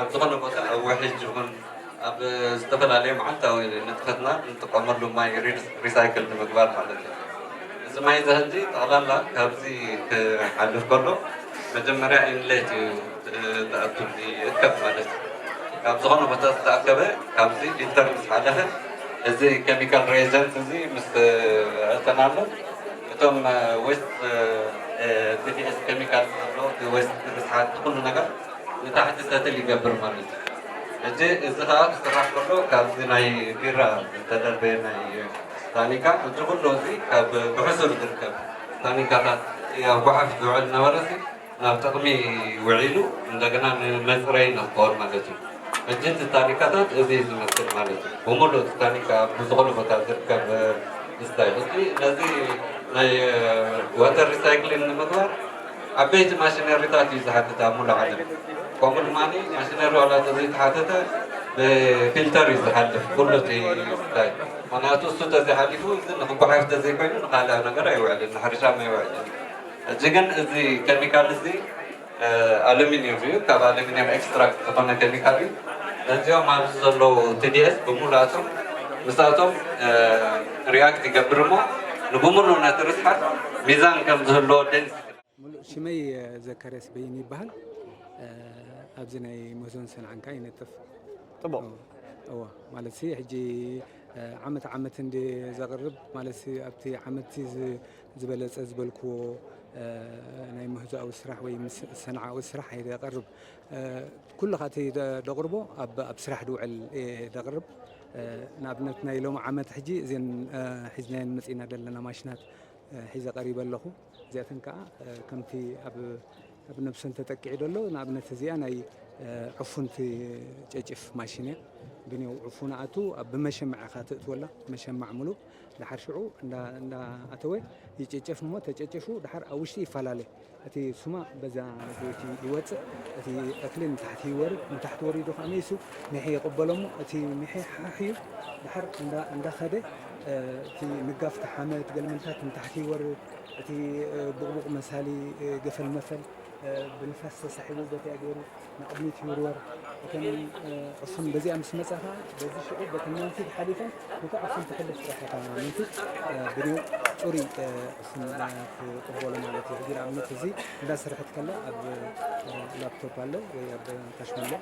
ኣብ ዝኾነ ቦታ ኣብ ውሕጅ ይኹን ኣብ ዝተፈላለዩ መዓልታዊ ንጥፈትና እንጥቀመሉ ማይ ሪሳይክል ንምግባር ማለት እዩ። እዚ ማይ እዚ ሕጂ ጠቕላላ ካብዚ ክሓልፍ ከሎ መጀመርያ ኢንሌት እዩ ዝኣቱ ይእከብ ማለት እዩ። ካብ ዝኾነ ቦታ ዝተኣከበ ካብዚ ፊልተር ምስ ሓለፈ እዚ ኬሚካል ሬጀንት እዚ ምስ እተናሉ እቶም ዌስት ቲዲኤስ ኬሚካል ዘሎ ዌስት ርስሓት ኩሉ ነገር ንታሕቲ ሰትል ይገብር ማለት እዩ። ሕጂ እዚ ከዓ ክስራሕ ከሎ ካብዚ ናይ ቢራ ዝተደርበየ ናይ ታኒካ ሕጂ ኩሉ እዚ ካብ ብሕሱር ዝርከብ ታኒካታት ኣብ ጓሓፍ ዝውዕል ነበረ ናብ ጥቕሚ ውዒሉ እንደገና ንመፅረይ ንክኸውን ማለት እዩ። ሕጂ እቲ ታኒካታት እዚ ዝመስል ማለት እዩ። ብምሉእ እቲ ታኒካ ኣብ ዝኾነ ቦታ ዝርከብ ምስታይ ሕጂ ነዚ ናይ ወተር ሪሳይክሊንግ ንምግባር ዓበይቲ ማሽነሪታት እዩ ዝሓትት ኣብ ሙሉእ ዓለም። ከምኡ ድማ ማሽነሪ ዋላ እንተዘይተሓተተ ብፊልተር እዩ ዝሓልፍ ኩሉ እቲ ምስታይ። ምክንያቱ እሱ ተዘይሓሊፉ እዚ ንክጓሓፍ ተዘይኮይኑ ንካልእ ነገር ኣይውዕልን፣ ንሕርሻም ኣይውዕልን። ሕጂ ግን እዚ ኬሚካል እዚ ኣሉሚኒየም እዩ፣ ካብ ኣሉሚኒየም ኤክስትራክት ዝኾነ ኬሚካል እዩ። ነዚኦም ኣብዚ ዘለዉ ቲዲኤስ ብምሉኣቶም ምስኣቶም ሪያክት ይገብር እሞ ንብምሉእ ነቲ ርስሓት ሚዛን ከም ዝህልዎ ዴንስ ሙሉእ ሽመይ ዘካርያስ በይን ይበሃል። ኣብዚ ናይ መዞን ሰንዓን ከዓ ይነጥፍ። ፅቡቕ። እዎ ማለት ሲ ሕጂ ዓመት ዓመት እንዲ ዘቕርብ ማለት ሲ ኣብቲ ዓመት ዝበለፀ ዝበልክዎ ናይ ምህዞኣዊ ስራሕ ወይ ሰንዓዊ ስራሕ የቐርብ። ኩሉ ካቲ ደቕርቦ ኣብ ስራሕ ድውዕል ደቕርብ። ንኣብነት ናይ ሎሚ ዓመት ሕጂ እዘን ሒዝናየን መፂና ዘለና ማሽናት ሒዘ ቀሪበ ኣለኹ። እዚኣተን ከዓ ከምቲ ኣብ ኣብ ነብሰን ተጠቂዑ ዘሎ ንኣብነት እዚኣ ናይ ዕፉን ትጨጭፍ ማሽን እያ። ብኔው ዕፉን ኣቱ ኣብ ብመሸማዕ ኢኻ ትእትወላ መሸማዕ ሙሉእ ድሓር ሽዑ እንዳኣተወ ይጨጨፍ እሞ ተጨጨፉ ድሓር ኣብ ውሽጢ ይፈላለ። እቲ ሱማ በዛ ጎይቲ ይወፅእ፣ እቲ እክሊ ንታሕቲ ይወርድ፣ ንታሕቲ ወሪዱ ከዓ መይሱ ሚሒ ይቕበሎ እሞ እቲ ሚሒ ሓሕ እዩ ድሓር እንዳኸደ እቲ ንጋፍ ተሓመድ ገልምንታት ንታሕቲ ይወርድ፣ እቲ ቡቕቡቕ መሳሊ ገፈል መፈል ብንፋስ ተሳሒቡ በቲያ ገይሩ ንቕድሚት ይውርወር። እተን ዕፉን በዚኣ ምስ መጻ ከዓ በዚ ሽዑ በተን መንፊት ሓሊፈን ነታ ዕፉን ትሕልፍ ጥራሕ እታ መንፊት ብኔው ፅሩይ ዕፉን ትቕበሎ ማለት እዩ። ሕጂ ንኣብነት እዚ እንዳሰርሐት ከላ ኣብ ላፕቶፕ ኣሎ ወይ ኣብ ካሽመሎ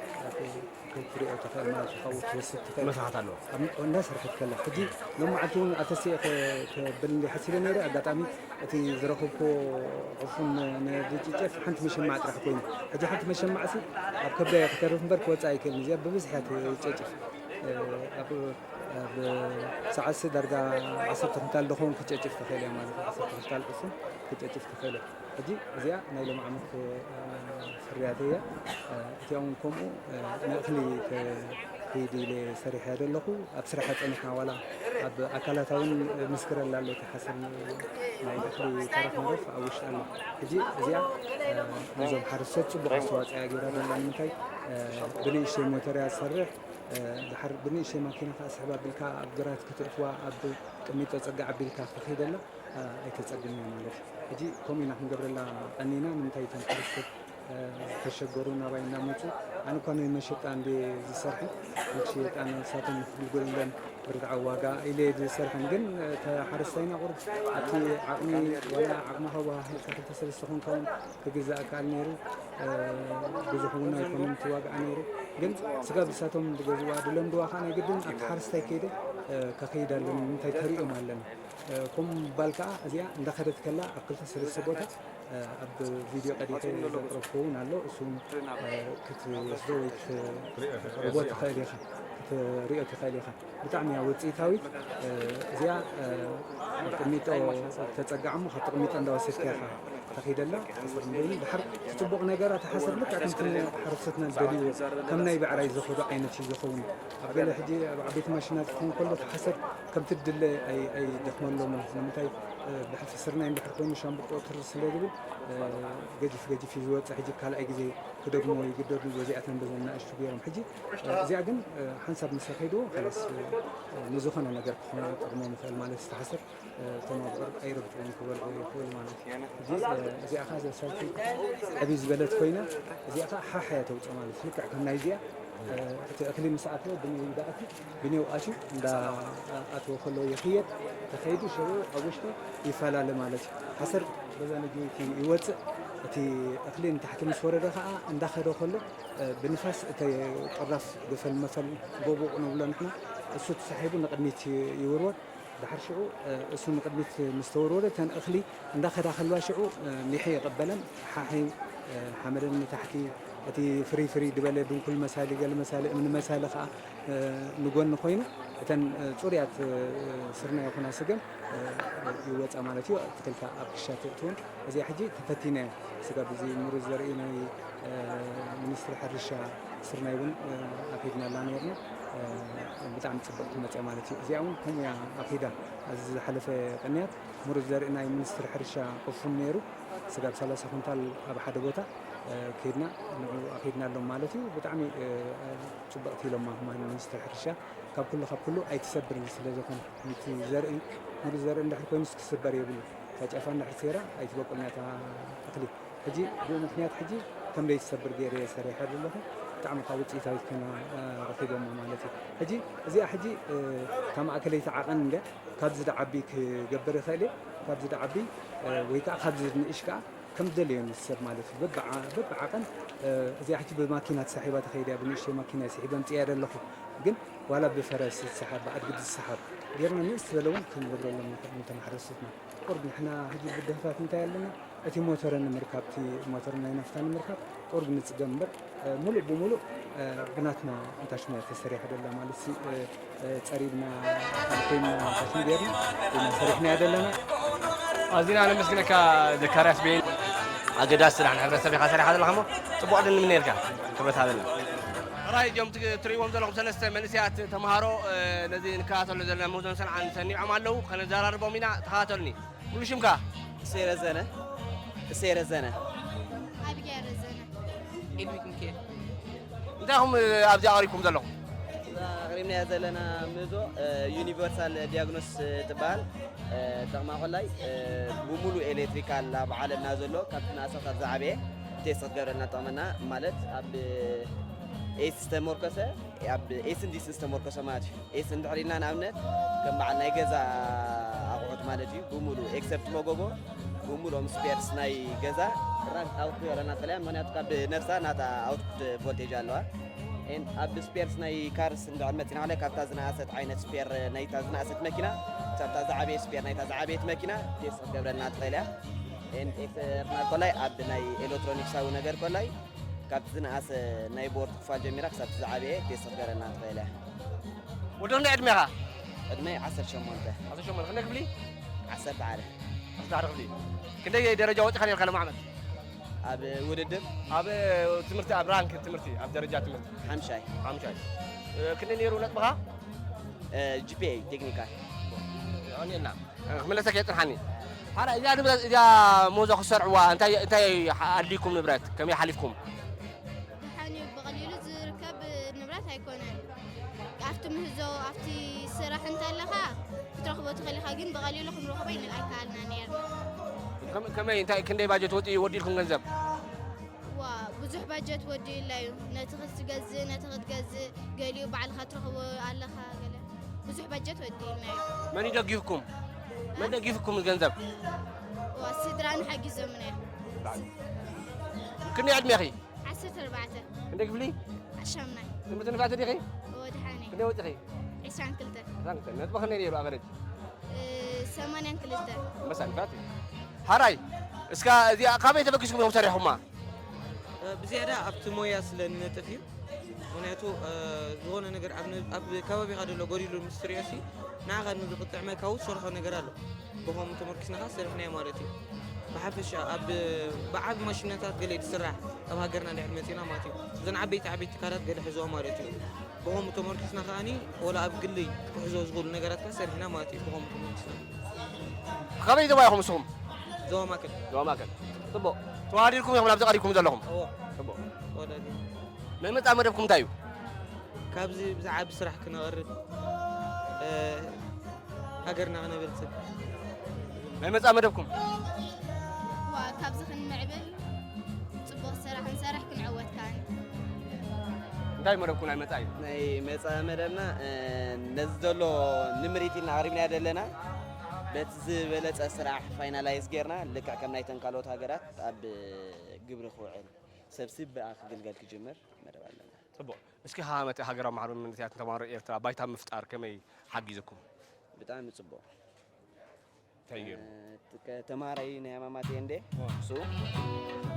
ክትሪኦ ትኽእል ማለት እዩ። ካብኡ ትወስድ ትኽእል መሳሓት ኣለዎ። እንዳሰርሐት ከላ ሕጂ ሎም መዓልቲ እውን ኣተሲኤ ክብል እንዲ ሓሲበ ነይረ ኣጋጣሚ እቲ ዝረኸብኮ ዕፉን ንድጭጨፍ ሓንቲ መሸማዕ ጥራሕ ኮይኑ ሕጂ ሓንቲ መሸማዕ ሲ ኣብ ከብዳያ ክተርፍ እምበር ክወፅእ ኣይክእልን። እዚኣ ብብዝሒ እያ ትጨጭፍ። ኣብ ሰዓት ሲ ዳርጋ ዓሰርተ ኩንታል ዝኸውን ክጨጭፍ ትኽእል እያ ማለት እዩ። ዓሰርተ ኩንታል ዕፉን ክጨጭፍ ትኽእል እያ። ሕጂ እዚኣ ናይ ሎም ዓመት ፍርያት እያ። እቲኦም ከምኡ ንእኽሊ ከይድ ኢለ ሰሪሐ ዘለኹ ኣብ ስራሕ ጸኒሕና ዋላ ኣብ ኣካላታውን ምስክረላ ኣሎ እቲ ሓሰር ናይ እኽሊ ተረፍ መረፍ ኣብ ውሽጢ ኣሎ። ሕጂ እዚኣ ነዞም ሓረስቶት ጽቡቕ ኣስተዋፅኦ እያ ገይራ ዘላ ንምንታይ ብንእሽተይ ሞተር እያ ትሰርሕ ድሓር ብንእሽተይ ማኪና ከኣ ስሕብ ኣቢልካ ኣብ ግራት ክትእትዋ ኣብ ቅሚጦ ጸግዕ ኣቢልካ ክትኸይደላ ኣይተጸግም እያ ማለት እዩ። ሕጂ ከምኡ ኢና ክንገብረላ ቀኒና። ንምንታይ እቶም ሓረስቶት ዝተሸገሩ ናባይ እናመፁ፣ ኣነ እኳ ናይ መሸጣ እንደ ዝሰርሐን ንክሽየጣ ንሳቶም ክግልገሉለን ብርትዓዊ ዋጋ ኢለ ዝሰርሐን፣ ግን እተ ሓረስታይና ቁሩብ ኣብቲ ዓቕሚ ወላ ዓቕሚ ሃዋሃ ክልተ ሰለስተ ኮንካ እውን ክግዛእ ከኣል ነይሩ። ብዙሕ እውን ኣይኮነን እቲ ዋግኣ ነይሩ፣ ግን ስጋብ ንሳቶም ዝገዝዋ ዝለምድዋ ከዓ ናይ ግድን ኣብቲ ሓረስታይ ከይደ ከኸይድ ኣለኒ። ንምንታይ ተሪኦም ኣለኒ። ከምኡ ምባል ከዓ እዚኣ እንዳኸደት ከላ ኣብ ክልተ ሰለስተ ቦታ ኣብ ቪድዮ ቀዲተ ዘቅረብኩ እውን ኣሎ። እሱ ክትወስዶ ወይ ክትቅርቦ ትኽእል ኢኻ፣ ክትሪኦ ትኽእል ኢኻ። ብጣዕሚ እያ ውፅኢታዊት። እዚኣ ቅሚጦ ተፀጋዕ እሞ ካብ ቅሚጦ እንዳወሰድካ ኢኻ ተኺደላ። ሓሰር እንበይኑ ድሓር እቲ ፅቡቕ ነገራ እቲ ሓሰር ልክዕ ከምቲ ሓረስቶትና ዝደልይዎ ከም ናይ ብዕራይ ዝኸዱ ዓይነት እዩ ዝኸውን። ኣብ ገለ ሕጂ ኣብ ዓበይቲ ማሽናት ክኸውን ከሎ እቲ ሓሰር ከምቲ ድለ ኣይደኽመሎምን። ንምንታይ ብሕልፊ ስርናይ እንድሕር ኮይኑ ሻምብቆ ትር ስለ ዝብል ገጂፍ ገጂፍ እዩ ዝወፅእ። ሕጂ ካልኣይ ግዜ ክደግሞ ይግደዱ። በዚኣተን በዘን ናእሽቱ ገይሮም ሕጂ እዚኣ ግን ሓንሳብ ምስ ከይድዎ ከላስ ንዝኾነ ነገር ክኾኑ ጥቕሞም ይኽእል ማለት ዝተሓሰር እቶም ኣብ ቁርብ ኣይረግፅዎም ክበልዑ ይኽእሉ ማለት እዩ። ሕጂ እዚኣ ከዓ ዘሳልቲ ዕብይ ዝበለት ኮይና እዚኣ ከዓ ሓሓያ ተውፅእ ማለት ልክዕ ከም ናይ እዚኣ እቲ እኽሊ ምስ ኣተወ ብንየው ይድኣቲ ብንየው ኣትዩ እንዳ ኣተወ ከሎ ይኽየድ ተኸይዱ ሽዑ ኣብ ውሽጢ ይፈላለ ማለት እዩ። ሓሰር በዛ ነጅወይቲ ይወፅእ። እቲ እኽሊ ንታሕቲ ምስ ወረደ ከዓ እንዳኸደ ከሎ ብንፋስ እቲ ቅራፍ ገፈል መፈል ጎቦቕ ንብሎ ንሕና እሱ ተሳሒቡ ንቕድሚት ይውርወር። ድሓር ሽዑ እሱ ንቕድሚት ምስ ተወርወረ እተን እኽሊ እንዳኸዳ ከልዋ ሽዑ ሚሒ ይቕበለን ሓሒ ሓመደን ንታሕቲ እቲ ፍሪ ፍሪ ድበለ ድንኩል መሳሊ ገለ መሳሊ እምኒ መሳሊ ከዓ ንጎኒ ኮይኑ እተን ፅሩያት ስርና ይኹና ስገም ይወፃ ማለት እዩ። ኣትክልታ ኣብ ክሻ ትእትውን እዚኣ ሕጂ ተፈቲነ ስጋብ እዚ ምሩዝ ዘርኢ ናይ ሚኒስትሪ ሕርሻ ስርናይ እውን ኣኪድናላ ነርና። ብጣዕሚ ፅብቕቲ መፅያ ማለት እዩ። እዚኣ እውን ከምኡ እያ ኣኪዳ። ኣብዚ ዝሓለፈ ቅንያት ምሩዝ ዘርኢ ናይ ሚኒስትሪ ሕርሻ ቅፉን ነይሩ። ስጋብ ሰላሳ ኩንታል ኣብ ሓደ ቦታ ከይድና ንኡ ኣኪድና ኣሎም ማለት እዩ። ብጣዕሚ ፅብቕቲ ኢሎማ ከማን ሚኒስትሪ ሕርሻ ካብ ኩሉ ካብ ኩሉ ኣይትሰብርን ስለ ዝኾነ፣ ነቲ ዘርኢ ሙሉእ ዘርኢ እንድሕር ኮይኑስ ክስበር የብሉ። እታ ጨፋ እንድሕር ሰይራ ኣይትበቁልና እታ እኽሊ። ሕጂ ብኡ ምኽንያት ሕጂ ከም ዘይትሰብር ገይረ እየ ሰሪሐ ዘለኹ። ብጣዕሚ ካብ ውፅኢታዊት ኮይና ረኺቦማ ማለት እዩ። ሕጂ እዚኣ ሕጂ እታ ማእከለይቲ ዓቐን እንድያ ካብዚ ዝዓቢ ክገብር ይኽእል እየ። ካብዚ ዝዓቢ ወይ ከዓ ካብዚ ዝንእሽ ከዓ ከም ዝደለዮ ንሰብ ማለት እዩ። በብዓ- በብዓቐን እዚኣ ሕጂ ብማኪና ተሳሒባ ተኸይደ እያ፣ ብንእሽተይ ማኪና እየ ስሒበ ኣምፅኣ ዘለኹ። ግን ዋላ ብፈረስ ዝሰሓብ ብኣድግዲ ዝሰሓብ ጌርና ንእስ ዝበለ እውን ክንገብረሎም ንኽእል ንተማሕረስትና። ቁርብ ንሕና ሕጂ ብድኽታት እንታይ ኣለና? እቲ ሞተረ ንምርካብ፣ እቲ ሞተር ናይ ናፍታ ንምርካብ ቁርብ ንፅገም እምበር ሙሉእ ብሙሉእ ብናትና እንታሽሙ እያ ተሰሪሓ ደላ ማለት ሲ ጸሪብና ኮይና ታሽሙ ጌርና ኢና ሰሪሕናያ ዘለና። ኣዚና ነመስግነካ ዘካርያስ ቤን። ኣገዳሲ ስራሕ ንሕብረተሰብ ኢኻ ሰሪሓ ዘለኻ እሞ ጽቡቕ ዕድል ንምነየልካ። ክብረት ሃበልና። ራይ እዚኦም ትግ- ትርእይዎም ዘለኹም ሰለስተ መንእሰያት ተምሃሮ ነዚ ንከታተሎ ዘለና ምህዞን ሰንዓን ሰኒዖም ኣለዉ። ከነዘራርቦም ኢና። ተኸታተሉኒ። ሙሉ ሽምካ? እሰይ ረዘነ። እሰይ ረዘነ። ኣብያ ረዘነ። ኤድዊክ ሚካኤል። እንታይ ኢኹም ኣብዚኣ ኣቕሪብኩም ዘለኹም? እዛ ኣቕሪብናያ ዘለና ምህዞ ዩኒቨርሳል ዲያግኖስ ትበሃል። ጥቕማ ኮላይ ብሙሉ ኤሌክትሪካል ኣብ ዓለምና ዘሎ ካብቲ ንኣሳ ክሳብ ዝዓበየ ቴስት ክትገብረልና ትጠቕመና። ማለት ኣብ ኤስ ዝተመርኮሰ ኣብ ኤስ ን ዲስ ዝተመርኮሰ ማለት እዩ። ኤስ እንድሕር ኢልና ንኣብነት ከም በዓል ናይ ገዛ ኣቑሑት ማለት እዩ። ብሙሉ ኤክሰፕት መጎጎ ብሙሉኦም ስፔርስ ናይ ገዛ ራንክ ኣውት ክገብረና ትኽእል እያ። ምኽንያቱ ካብ ነብሳ ናታ ኣውትፑት ቮልቴጅ ኣለዋ። ኤን ኣብ ስፔርስ ናይ ካርስ እንድሕር መፂና ከላይ ካብታ ዝነኣሰት ዓይነት ስፔር ናይታ ዝነኣሰት መኪና ክሳብታ ዝዓበየ ስፔር ናይታ ዝዓበየት መኪና ቴስት ክትገብረልና ትኽእል እያ። ኤን ኤክስተርናል ኮላይ ኣብ ናይ ኤሌክትሮኒክሳዊ ነገር ኮላይ ካብቲ ዝነኣሰ ናይ ቦርድ ክፋል ጀሚራ ክሳብ ዝዓበየ ቴስት ክትገብረልና ትኽእል እያ። ወዲ ክንደይ ዕድሜኻ? ዕድመይ ዓሰርተ ሸሞንተ። ዓሰርተ ሸሞንተ። ክንደይ ክፍሊ? ዓሰርተ ሓደ። ዓሰርተ ሓደ ክፍሊ። ክንደይ ደረጃ ወፂኻ ነርካ ሎም ዓመት? ኣብ ውድድር? ኣብ ትምህርቲ፣ ኣብ ራንክ ትምህርቲ፣ ኣብ ደረጃ ትምህርቲ? ሓምሻይ። ሓምሻይ። እ፣ ክንደይ ነይሩ ነጥብኻ? እ፣ ጂ ፒ ኤ ቴክኒካል። ኣኔና። ክምለሰካ የጽንሓኒ። ሓራ፣ እዚኣ ንብረት፣ እዚኣ ሞዞ ክትሰርዕዋ፣ እንታይ፣ እንታይ ኣድልይኩም ንብረት? ከመይ ሓሊፍኩም? ደሓን እዩ፣ ብቐሊሉ ዝርከብ ንብረት ኣይኮነን። ምህዞ ኣብቲ ስራሕ እንተለኻ ክትረኽቦ ትኽእል ኢኻ፣ ግን ብቐሊሉ ክንረኽቦ ኣይንል ኣይከኣልና ነይርና። ከመይ እንታይ ክንደይ ባጀት ወዲእልኩም ገንዘብ? ዋ ብዙሕ ባጀት ወዲእላ እዩ። ነቲ ክትገዝእ ነቲ ክትገዝእ ገሊኡ ባዕልኻ ትረኽቦ ኣለኻ ገለ ብዙሕ ባጀት ወዲእልና እዩ። መን ይደጊፍኩም? መን ደጊፍኩም ገንዘብ? ዋ ስድራን ሓጊዞምና እዮም። ክንደይ ዕድሜኺ? ዓሰርተ ኣርባዕተ ክንደይ ክፍሊ? ሻምናይ ትምህርቲ ንፍዕቲ ዲኺ? ወድሓኒ ክንደይ ወፂኺ? ዕስራን ክልተ ዕስራን ክልተ። ነጥቢ ክንደይ ነይሩ ኣቨሬጅ? ሰማንያን ክልተ መሳን ንፍዕቲ። ሓራይ እስካ እዚኣ ካበይ ተበጊስኩም ኢኹም ሰሪሕኩማ? ብዝያዳ ኣብቲ ሞያ ስለ ንነጥፍ እዩ። ምክንያቱ ዝኾነ ነገር ኣብ ከባቢኻ ዘሎ ጎዲሉ ምስ ትሪኦ ሲ ንዓኻ ንዝቕጥዕመካ እውን ትሰርሖ ነገር ኣሎ። ብኸምኡ ተመርኪስና ኸዓ ሰሪሕናዮ ማለት እዩ። ብሓፈሻ ኣብ ብዓቢ ማሽነታት ገለ እዩ ዝስራሕ ኣብ ሃገርና እንድሕር መፂና ማለት እዩ። እዘን ዓበይቲ ዓበይቲ ትካላት ገለ ሕዝዋ ማለት እዩ። ብኸምኡ ተመርኪስና ከዓኒ ወላ ኣብ ግሊ ክሕዞ ዝኽእሉ ነገራት ከ ሰሪሕና ማለት እዩ። ብኸምኡ ተመርኪስና ካበይ ዞባ ኢኹም ንስኹም? ዞባ ማእከል። ዞባ ማእከል። ፅቡቕ። ተዋዲድኩም ኢኹም ናብዚ ቀሪብኩም ዘለኹም? እዎ ፅቡቕ። ተወዳዲሩ። ናይ መፃኢ መደብኩም እንታይ እዩ? ካብዚ ብዛዕባ ስራሕ ክነቕርብ ሃገርና ክነበልፅግ ናይ መፃኢ መደብኩም ዋ ካብዚ ክንምዕብል ፅቡቕ ስራሕ ንሰርሕ ክንዕወት ከዓኒ እንታይ መደብኩም ናይ መፃኢ? ናይ መፃኢ መደብና ነዚ ዘሎ ንምሪት ኢልና ኣቕሪብናዮ ዘለና በቲ ዝበለፀ ስራሕ ፋይናላይዝ ጌርና ልክዕ ከም ናይተን ካልኦት ሃገራት ኣብ ግብሪ ክውዕል ሰብሲ ብኣ ክግልገል ክጅምር መደብ ኣለና። ፅቡቕ። እስኪ ሃመተ ሃገራዊ ማሕበር መንእሰያት ተማሃሮ ኤርትራ ባይታ ምፍጣር ከመይ ሓጊዝኩም? ብጣዕሚ ፅቡቕ። እንታይ ገይሩ? ተማሃራይ ናይ ኣማማት እንዴ እሱ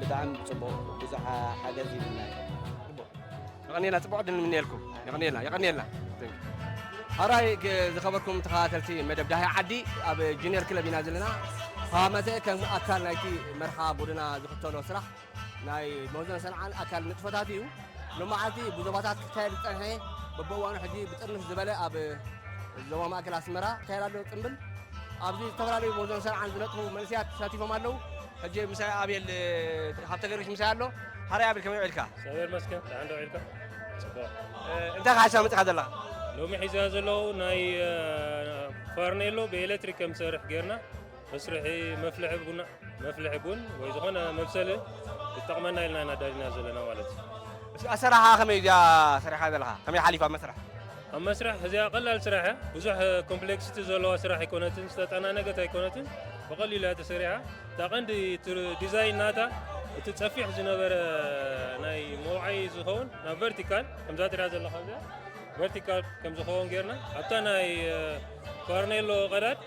ብጣዕሚ ፅቡቕ ብዙሕ ሓገዝ ይብልና እዩ። የቐንየልና። ፅቡቕ ዕድል ንምንየልኩም። የቐንየልና። የቐንየልና። ሓራይ ዝኸበርኩም ተኸታተልቲ መደብ ዳሃይ ዓዲ ኣብ ጁኒየር ክለብ ኢና ዘለና። ሃመተ ከም ኣካል ናይቲ መርሓ ጎደና ዝኽተሎ ስራሕ ናይ መውዘን ሰንዓን ኣካል ንጥፈታት እዩ። ሎማዓንቲ ብዞባታት ክካየድ ዝፀንሐ በበእዋኑ ሕጂ ብጥርንፍ ዝበለ ኣብ ዞባ ማእከል ኣስመራ ይካየድ ኣሎ ፅምብል። ኣብዚ ዝተፈላለዩ መውዘን ሰንዓን ዝነጥፉ መንእሰያት ተሳቲፎም ኣለዉ። ሕጂ ምሳይ ኣቤል ሃብተ ገርግሽ ምሳይ ኣሎ። ሓራይ ኣቤል ከመይ ውዒልካ? እግዚኣብሔር ይመስገን። ደሓን ዶ ውዒልካ? ፅቡቕ። እንታይ ሓሳብ መፅኻ ዘለኻ? ሎሚ ሒዝያ ዘለዉ ናይ ፋርኔሎ ብኤሌክትሪክ ከም ትሰርሕ ጌርና መስርሒ መፍልሒ ቡና መፍልሒ ቡን ወይ ዝኾነ መብሰሊ ይጠቕመና ኢልና ኢና ኣዳሊና ዘለና ማለት እዩ። እስኪ ኣሰራሓ ከመይ እዚኣ ሰሪሓ ዘለኻ? ከመይ ሓሊፋ መስርሕ? ኣብ መስርሕ እዚኣ ቀላል ስራሕ እያ። ብዙሕ ኮምፕሌክሲቲ ዘለዋ ስራሕ ኣይኮነትን፣ ዝተጠናነገት ኣይኮነትን፣ ብቐሊሉ እያ ተሰሪሓ። እታ ቀንዲ ዲዛይን ናታ እቲ ጸፊሕ ዝነበረ ናይ መውዓይ ዝኸውን ናብ ቨርቲካል ከምዛ ትሪኣ ዘለኻ እዚኣ ቨርቲካል ከም ዝኸውን ጌርና ኣብታ ናይ ፋርኔሎ ቀዳድ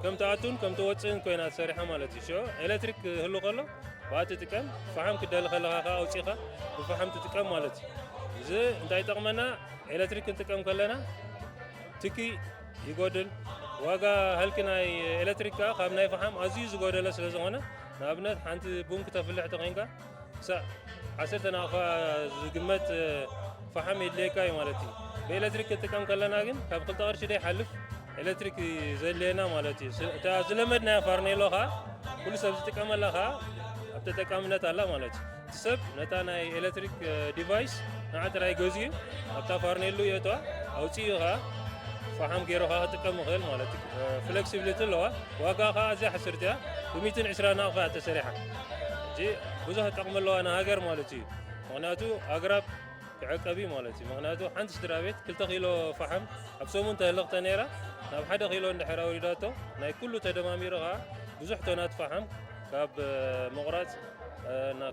ከም ትኣቱን ከም ትወፅእን ኮይና ተሰሪሓ ማለት እዩ። ሽዑ ኤሌክትሪክ ክህሉ ከሎ ብኣ ትጥቀም፣ ፈሓም ክደሊ ከለኻ ከዓ ኣውፂኻ ብፈሓም ትጥቀም ማለት እዩ። እዚ እንታይ ይጠቕመና? ኤሌክትሪክ ክንጥቀም ከለና ትኪ ይጎድል። ዋጋ ሃልኪ ናይ ኤሌክትሪክ ከዓ ካብ ናይ ፈሓም ኣዝዩ ዝጎደለ ስለ ዝኾነ ንኣብነት ሓንቲ ቡን ክተፍልሕ ተኾይንካ ክሳዕ ዓሰርተ ናቕፋ ዝግመት ፈሓም የድልየካ እዩ ማለት እዩ። ብኤሌክትሪክ ክትጥቀም ከለና ግን ካብ ክልተ ቅርሺ ደይሓልፍ ኤሌክትሪክ ዘድልየና ማለት እዩ። እታ ዝለመድናያ ፋርኔሎ ከዓ ኩሉ ሰብ ዝጥቀመላ ከዓ ኣብ ተጠቃምነት ኣላ ማለት እዩ። እቲ ሰብ ነታ ናይ ኤሌክትሪክ ዲቫይስ ንዓ ጥራይ ገዚኡ ኣብታ ፋርኔሎ የእትዋ ኣውፂኡ ከዓ ፈሓም ገይሩ ከዓ ክጥቀም ይኽእል ማለት እዩ። ፍሌክሲቢሊቲ ኣለዋ። ዋጋ ከዓ ኣዝያ ሕስርቲ እያ። ብሚትን ዕስራ ናቕፋ እያ ተሰሪሓ። ሕጂ ብዙሕ ጥቕሚ ኣለዋ ንሃገር ማለት እዩ። ምኽንያቱ ኣግራብ ክዕቀብ እዩ ማለት እዩ። ምኽንያቱ ሓንቲ ስድራ ቤት ክልተ ኪሎ ፈሓም ኣብ ሰሙን ተህልቕተ ነይራ ናብ ሓደ ኪሎ እንድሕር ኣውሪዳቶ ናይ ኩሉ ተደማሚሩ ከዓ ብዙሕ ቶናት ፈሓም ካብ ምቑራፅ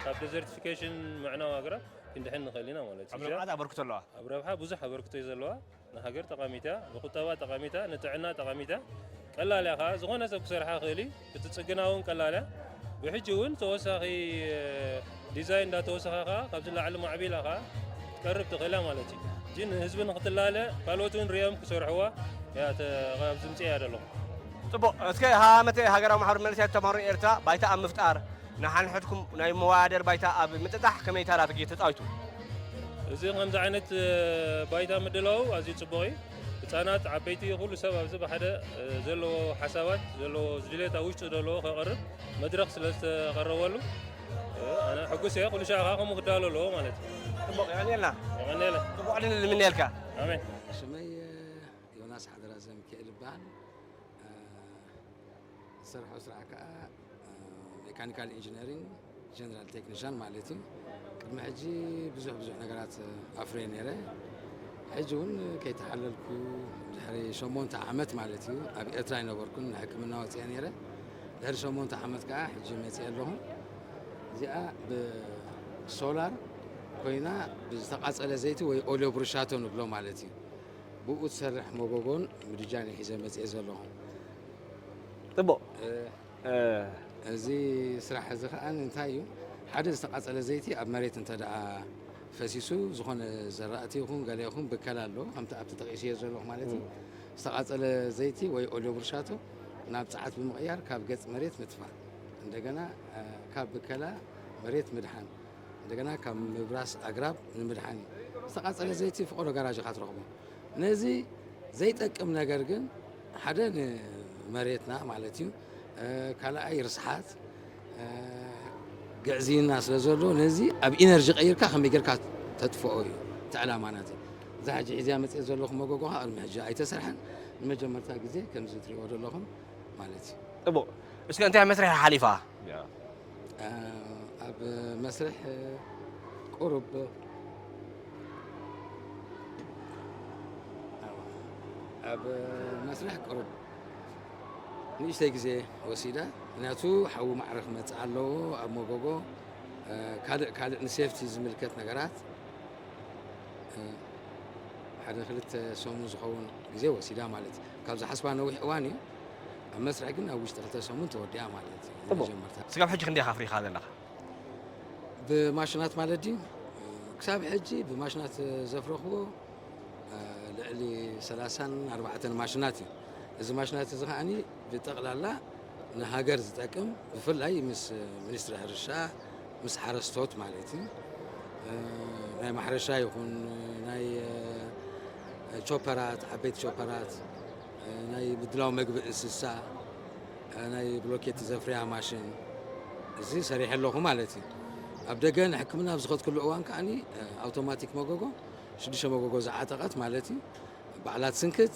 ካብ ዴዘርቲፊኬሽን ምዕናው ኣግራብ ክንድሕን ንኽእል ኢና ማለት እዩ። ኣብ ልምዓት ኣበርክቶ ኣለዋ። ኣብ ረብሓ ብዙሕ ኣበርክቶ እዩ ዘለዋ። ንሃገር ጠቓሚታ፣ ንቁጠባ ጠቓሚታ፣ ንጥዕና ጠቓሚታ። ቀላል እያ ከዓ ዝኾነ ሰብ ክሰርሓ ክእል እዩ። ክትፅግና እውን ቀላል እያ። ብሕጂ እውን ተወሳኺ ዲዛይን እንዳተወሰኻ ከዓ ካብዚ ንላዕሊ ማዕቢላ ከዓ ክትቀርብ ትኽእል እያ ማለት እዩ። ሕጂ ንህዝቢ ንክትላለ ካልኦት እውን ሪኦም ክሰርሕዋ እያ ተ- ኣብዚ ምፅእ እያ ዘለኹ። ፅቡቕ። እስከ ሃመተ ሃገራዊ ማሕበር መንእሰያት ተማሃሮ ኤርትራ ባይታ ኣብ ምፍጣር ንሓንሕድኩም ናይ መወዳደሪ ባይታ ኣብ ምጥጣሕ ከመይ ተራ ተጊ- ተፃዊቱ? እዚ ከምዚ ዓይነት ባይታ ምድላው ኣዝዩ ፅቡቕ እዩ። ህፃናት፣ ዓበይቲ፣ ኩሉ ሰብ ኣብዚ ብሓደ ዘለዎ ሓሳባት ዘለዎ ድሌት ኣብ ውሽጡ ዘለዎ ከቕርብ መድረኽ ስለ ዝተቐረበሉ ኣነ ሕጉስ እየ። ኩሉ ሻዕ ከዓ ከምኡ ክዳሎ ኣለዎ ማለት እዩ። ፅቡቕ የቐንየልና። የቐንየለ። ፅቡቕ ዕድል ንምነየልካ። ኣሜን። ሽመይ ዝሰርሖ ስራሕ ከዓ ሜካኒካል ኢንጂነሪንግ ጀነራል ቴክኒሻን ማለት እዩ። ቅድሚ ሕጂ ብዙሕ ብዙሕ ነገራት ኣፍርየ ነይረ። ሕጂ እውን ከይተሓለልኩ ድሕሪ ሸሞንተ ዓመት ማለት እዩ፣ ኣብ ኤርትራ ኣይነበርኩን፣ ንሕክምና ወፅአ ነይረ። ድሕሪ ሸሞንተ ዓመት ከዓ ሕጂ መፅአ ኣለኹ። እዚኣ ብሶላር ኮይና ብዝተቃፀለ ዘይቲ ወይ ኦልዮ ብሩሻቶ ንብሎ ማለት እዩ። ብኡ ትሰርሕ መጎጎን ምድጃን ሒዘ መፅአ ዘለኹ። ፅቡቅ። እዚ ስራሕ እዚ ከዓ እንታይ እዩ? ሓደ ዝተቃፀለ ዘይቲ ኣብ መሬት እንተ ደኣ ፈሲሱ፣ ዝኾነ ዘራእቲ ይኹን ገለ ይኹን ብከላ ኣሎ፣ ከምቲ ኣብቲ ተጠቂስዮ ዘለኹ ማለት እዩ። ዝተቃፀለ ዘይቲ ወይ ኦልዮ ብርሻቶ ናብ ፀዓት ብምቕያር ካብ ገፅ መሬት ምጥፋእ፣ እንደገና ካብ ብከላ መሬት ምድሓን፣ እንደገና ካብ ምብራስ ኣግራብ ንምድሓን እዩ። ዝተቃፀለ ዘይቲ ፍቆዶ ጋራጅ ኢኻ ትረኽቦ። ነዚ ዘይጠቅም ነገር ግን ሓደ ንመሬትና ማለት እዩ፣ ካልኣይ ርስሓት ግዕዝይና ስለ ዘሎ ነዚ ኣብ ኢነርጂ ቀይርካ ከመይ ጌርካ ተጥፍኦ እዩ እቲ ዕላማ ናተይ። እዛ ሕጂ ሒዝያ መፅእ ዘለኹ መጎጎ ከዓ ቅድሚ ሕጂ ኣይተሰርሐን፣ ንመጀመርታ ግዜ ከምዚ ትሪእዎ ዘለኹም ማለት እዩ። ፅቡቅ። እስከ እንታይ መስርሕ ሓሊፋ? ኣብ መስርሕ ቁሩብ ኣብ መስርሕ ቁሩብ ንእሽተይ ግዜ ወሲዳ፣ ምክንያቱ ሓዊ ማዕረ ክመፅእ ኣለዎ ኣብ መጎጎ ካልእ ካልእ ንሴፍቲ ዝምልከት ነገራት ሓደ ክልተ ሰሙን ዝኸውን ግዜ ወሲዳ ማለት እዩ። ካብ ዝሓስባ ነዊሕ እዋን እዩ። ኣብ መስርሕ ግን ኣብ ውሽጢ ክልተ ሰሙን ተወዲኣ ማለት እዩ። ፅቡቅ። መጀመርታ ስጋብ ሕጂ ክንደይ ኢኻ ኣፍሪኻ ዘለኻ? ብማሽናት ማለት ድዩ? ክሳብ ሕጂ ብማሽናት ዘፍረኽዎ ልዕሊ ሰላሳን ኣርባዕተን ማሽናት እዩ። እዚ ማሽናት እዚ ከዓኒ ብጠቕላላ ንሃገር ዝጠቅም፣ ብፍላይ ምስ ሚኒስትሪ ሕርሻ፣ ምስ ሓረስቶት ማለት እዩ፣ ናይ ማሕረሻ ይኹን ናይ ቾፐራት፣ ዓበይቲ ቾፐራት፣ ናይ ምድላው መግቢ እንስሳ፣ ናይ ብሎኬት ዘፍርያ ማሽን፣ እዚ ሰሪሐ ኣለኹ ማለት እዩ። ኣብ ደገ ንሕክምና ኣብ ዝኸድኩሉ እዋን ከዓኒ ኣውቶማቲክ መጎጎ ሽዱሽተ መጎጎ ዝዓጠቐት ማለት እዩ። ባዕላ ትስንክት፣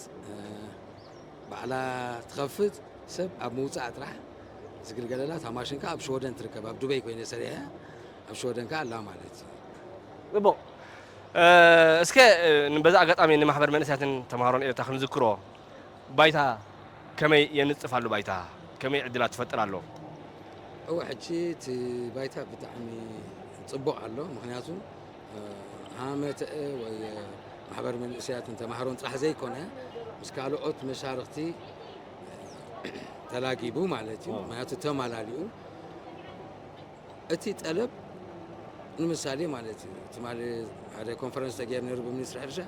ባዕላ ትኸፍት፣ ሰብ ኣብ ምውፃእ ጥራሕ ዝግልገለላ እታ ማሽን ከዓ ኣብ ሽወደን ትርከብ። ኣብ ዱበይ ኮይነ ሰሪሐ ኣብ ሽወደን ከዓ ኣላ ማለት እዩ። ፅቡቅ። እስከ በዛ ኣጋጣሚ ንማሕበር መንእሰያትን ተምሃሮን ኤርትራ ክንዝክሮ ባይታ ከመይ የንፅፍ ኣሎ? ባይታ ከመይ ዕድላት ትፈጥር ኣሎ? እወ፣ ሕጂ እቲ ባይታ ብጣዕሚ ፅቡቕ ኣሎ። ምክንያቱ ሃመተአ ወይ ማሕበር መንእሰያትን ተምሃሮን ጥራሕ ዘይኮነ ምስ ካልኦት መሻርክቲ ተላጊቡ ማለት እዩ። ምክንያቱ ተማላሊኡ እቲ ጠለብ ንምሳሌ ማለት እዩ ትማሊ ሓደ ኮንፈረንስ ተገይሩ ነይሩ ብሚኒስትሪ ሕርሻ።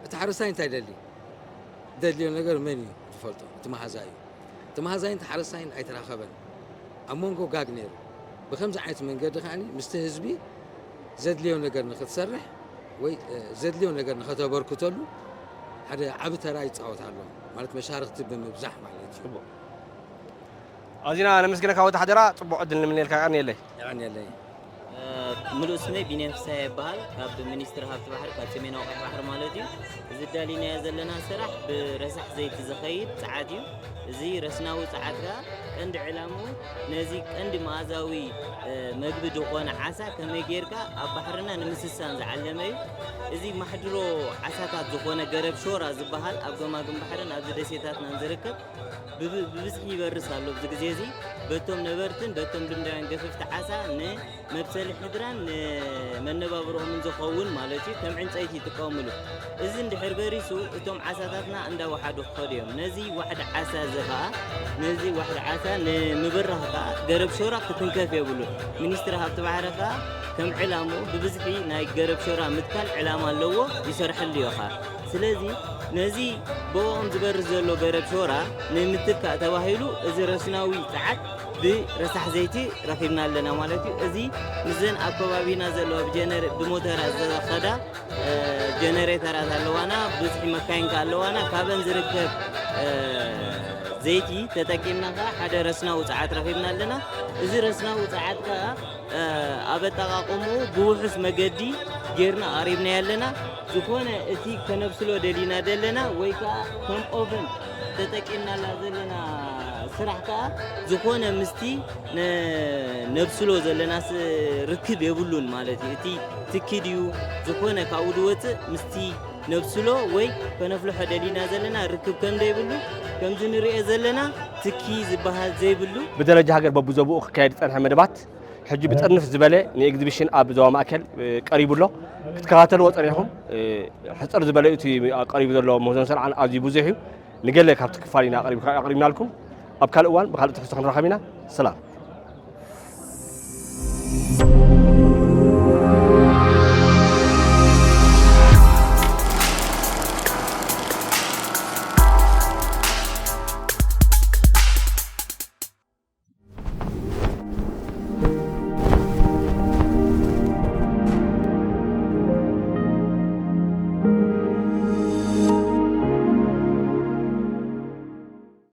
እቲ ሓረስታይ እንታይ ደሊ ደድልዮ ነገር መን እዩ ዝፈልጦ? እቲ መሃዛይ እዩ። እቲ መሃዛይን እቲ ሓረስታይን ኣይተራኸበን። ኣብ መንጎ ጋግ ነይሩ። ብከምዚ ዓይነት መንገዲ ከዓኒ ምስቲ ህዝቢ ዘድልዮ ነገር ንክትሰርሕ ወይ ዘድልዮ ነገር ንኸተበርክተሉ ሓደ ዓቢ ተራ ይፃወት ኣሎ ማለት መሻርክቲ ብምብዛሕ ማለት እዩ። ኣዚና ነመስግነካ ወዲ ሓደራ፣ ፅቡቅ ዕድል ንምንየልካ። ቀንየለይ። የቐንየለይ። ምሉእ ስመይ ቢንያም ፍስሃ ይበሃል። ካብ ሚኒስትሪ ሃብቲ ባሕሪ ካብ ሰሜናዊ ቀይሕ ባሕሪ ማለት እዩ። እዚ ዳሊናዮ ዘለና ስራሕ ብረሳሕ ዘይቲ ዝኸይድ ፀዓት እዩ። እዚ ረስናዊ ፀዓት ከዓ ቀንዲ ዕላምኡ ነዚ ቀንዲ መኣዛዊ መግቢ ዝኾነ ዓሳ ከመይ ጌርካ ኣብ ባሕርና ንምስሳን ዝዓለመ እዩ። እዚ ማሕድሮ ዓሳታት ዝኾነ ገረብ ሾራ ዝበሃል ኣብ ገማግም ባሕርን ኣብዚ ደሴታትናን ዝርከብ ብብዝሒ ይበርስ ኣሎ ኣብዚ ግዜ እዚ በቶም ነበርትን በቶም ልምዳውያን ገፈፍቲ ዓሳ ንመብሰሊ ሕድራን ንመነባብሮኦምን ዝኸውን ማለት እዩ ከም ዕንፀይቲ ይጥቀሙሉ። እዚ እንድሕር በሪሱ እቶም ዓሳታትና እንዳወሓዱ ክኸዱ እዮም። ነዚ ዋሕዲ ዓሳ እዚ ከዓ ነዚ ዋሕዲ ዓሳ ንምብራህ ከዓ ገረብ ሾራ ክትንከፍ የብሉ። ሚኒስትሪ ሃብቲ ባሕሪ ከዓ ከም ዕላምኡ ብብዝሒ ናይ ገረብ ሾራ ምትካል ዕላማ ኣለዎ፣ ይሰርሐሉ እዩ ከዓ። ስለዚ ነዚ ብኦም ዝበርስ ዘሎ ገረብ ሾራ ንምትካእ ተባሂሉ እዚ ረስናዊ ጸዓት ብረሳሕ ዘይቲ ረኺብና ኣለና ማለት እዩ። እዚ ምስዘን ኣብ ከባቢና ዘለዋ ብጀነሬ- ብሞተራት ዝኸዳ ጀነሬተራት ኣለዋና፣ ብዝሒ መካይን ከኣ ኣለዋና። ካብአን ዝርከብ ዘይቲ ተጠቂምና ከኣ ሓደ ረስናዊ ጸዓት ረኺብና ኣለና። እዚ ረስናዊ ጸዓት ከኣ ኣብ ኣጠቓቕምኡ ብውሑስ መገዲ ጌርና ኣቕሪብናዮ ኣለና። ዝኾነ እቲ ከነብስሎ ደሊና ዘለና ወይ ከኣ ከም ኦቨን ተጠቂምናላ ዘለና ስራሕ ከዓ ዝኾነ ምስቲ ነብስሎ ዘለናስ ርክብ የብሉን ማለት እዩ። እቲ ትኪ ድዩ ዝኾነ ካብኡ ዝወፅእ ምስቲ ነብስሎ ወይ ከነፍልሖ ደሊና ዘለና ርክብ ከም ዘይብሉ ከምዚ ንሪኦ ዘለና ትኪ ዝበሃል ዘይብሉ። ብደረጃ ሃገር በብዞብኡ ክካየድ ዝፀንሐ መደባት ሕጂ ብጥርንፍ ዝበለ ንኤግዚቢሽን ኣብ ዞባ ማእከል ቀሪቡ ኣሎ። ክትከታተልዎ ፀኒሕኩም ሕፅር ዝበለ እቲ ቀሪቡ ዘሎ ምህዞን ሰንዓን ኣዝዩ ብዙሕ እዩ። ንገለ ካብቲ ክፋል ኢና ኣቕሪብናልኩም። ኣብ ካልእ እዋን ብካልእ ትሕዝቶ ክንራኸብ ኢና። ሰላም።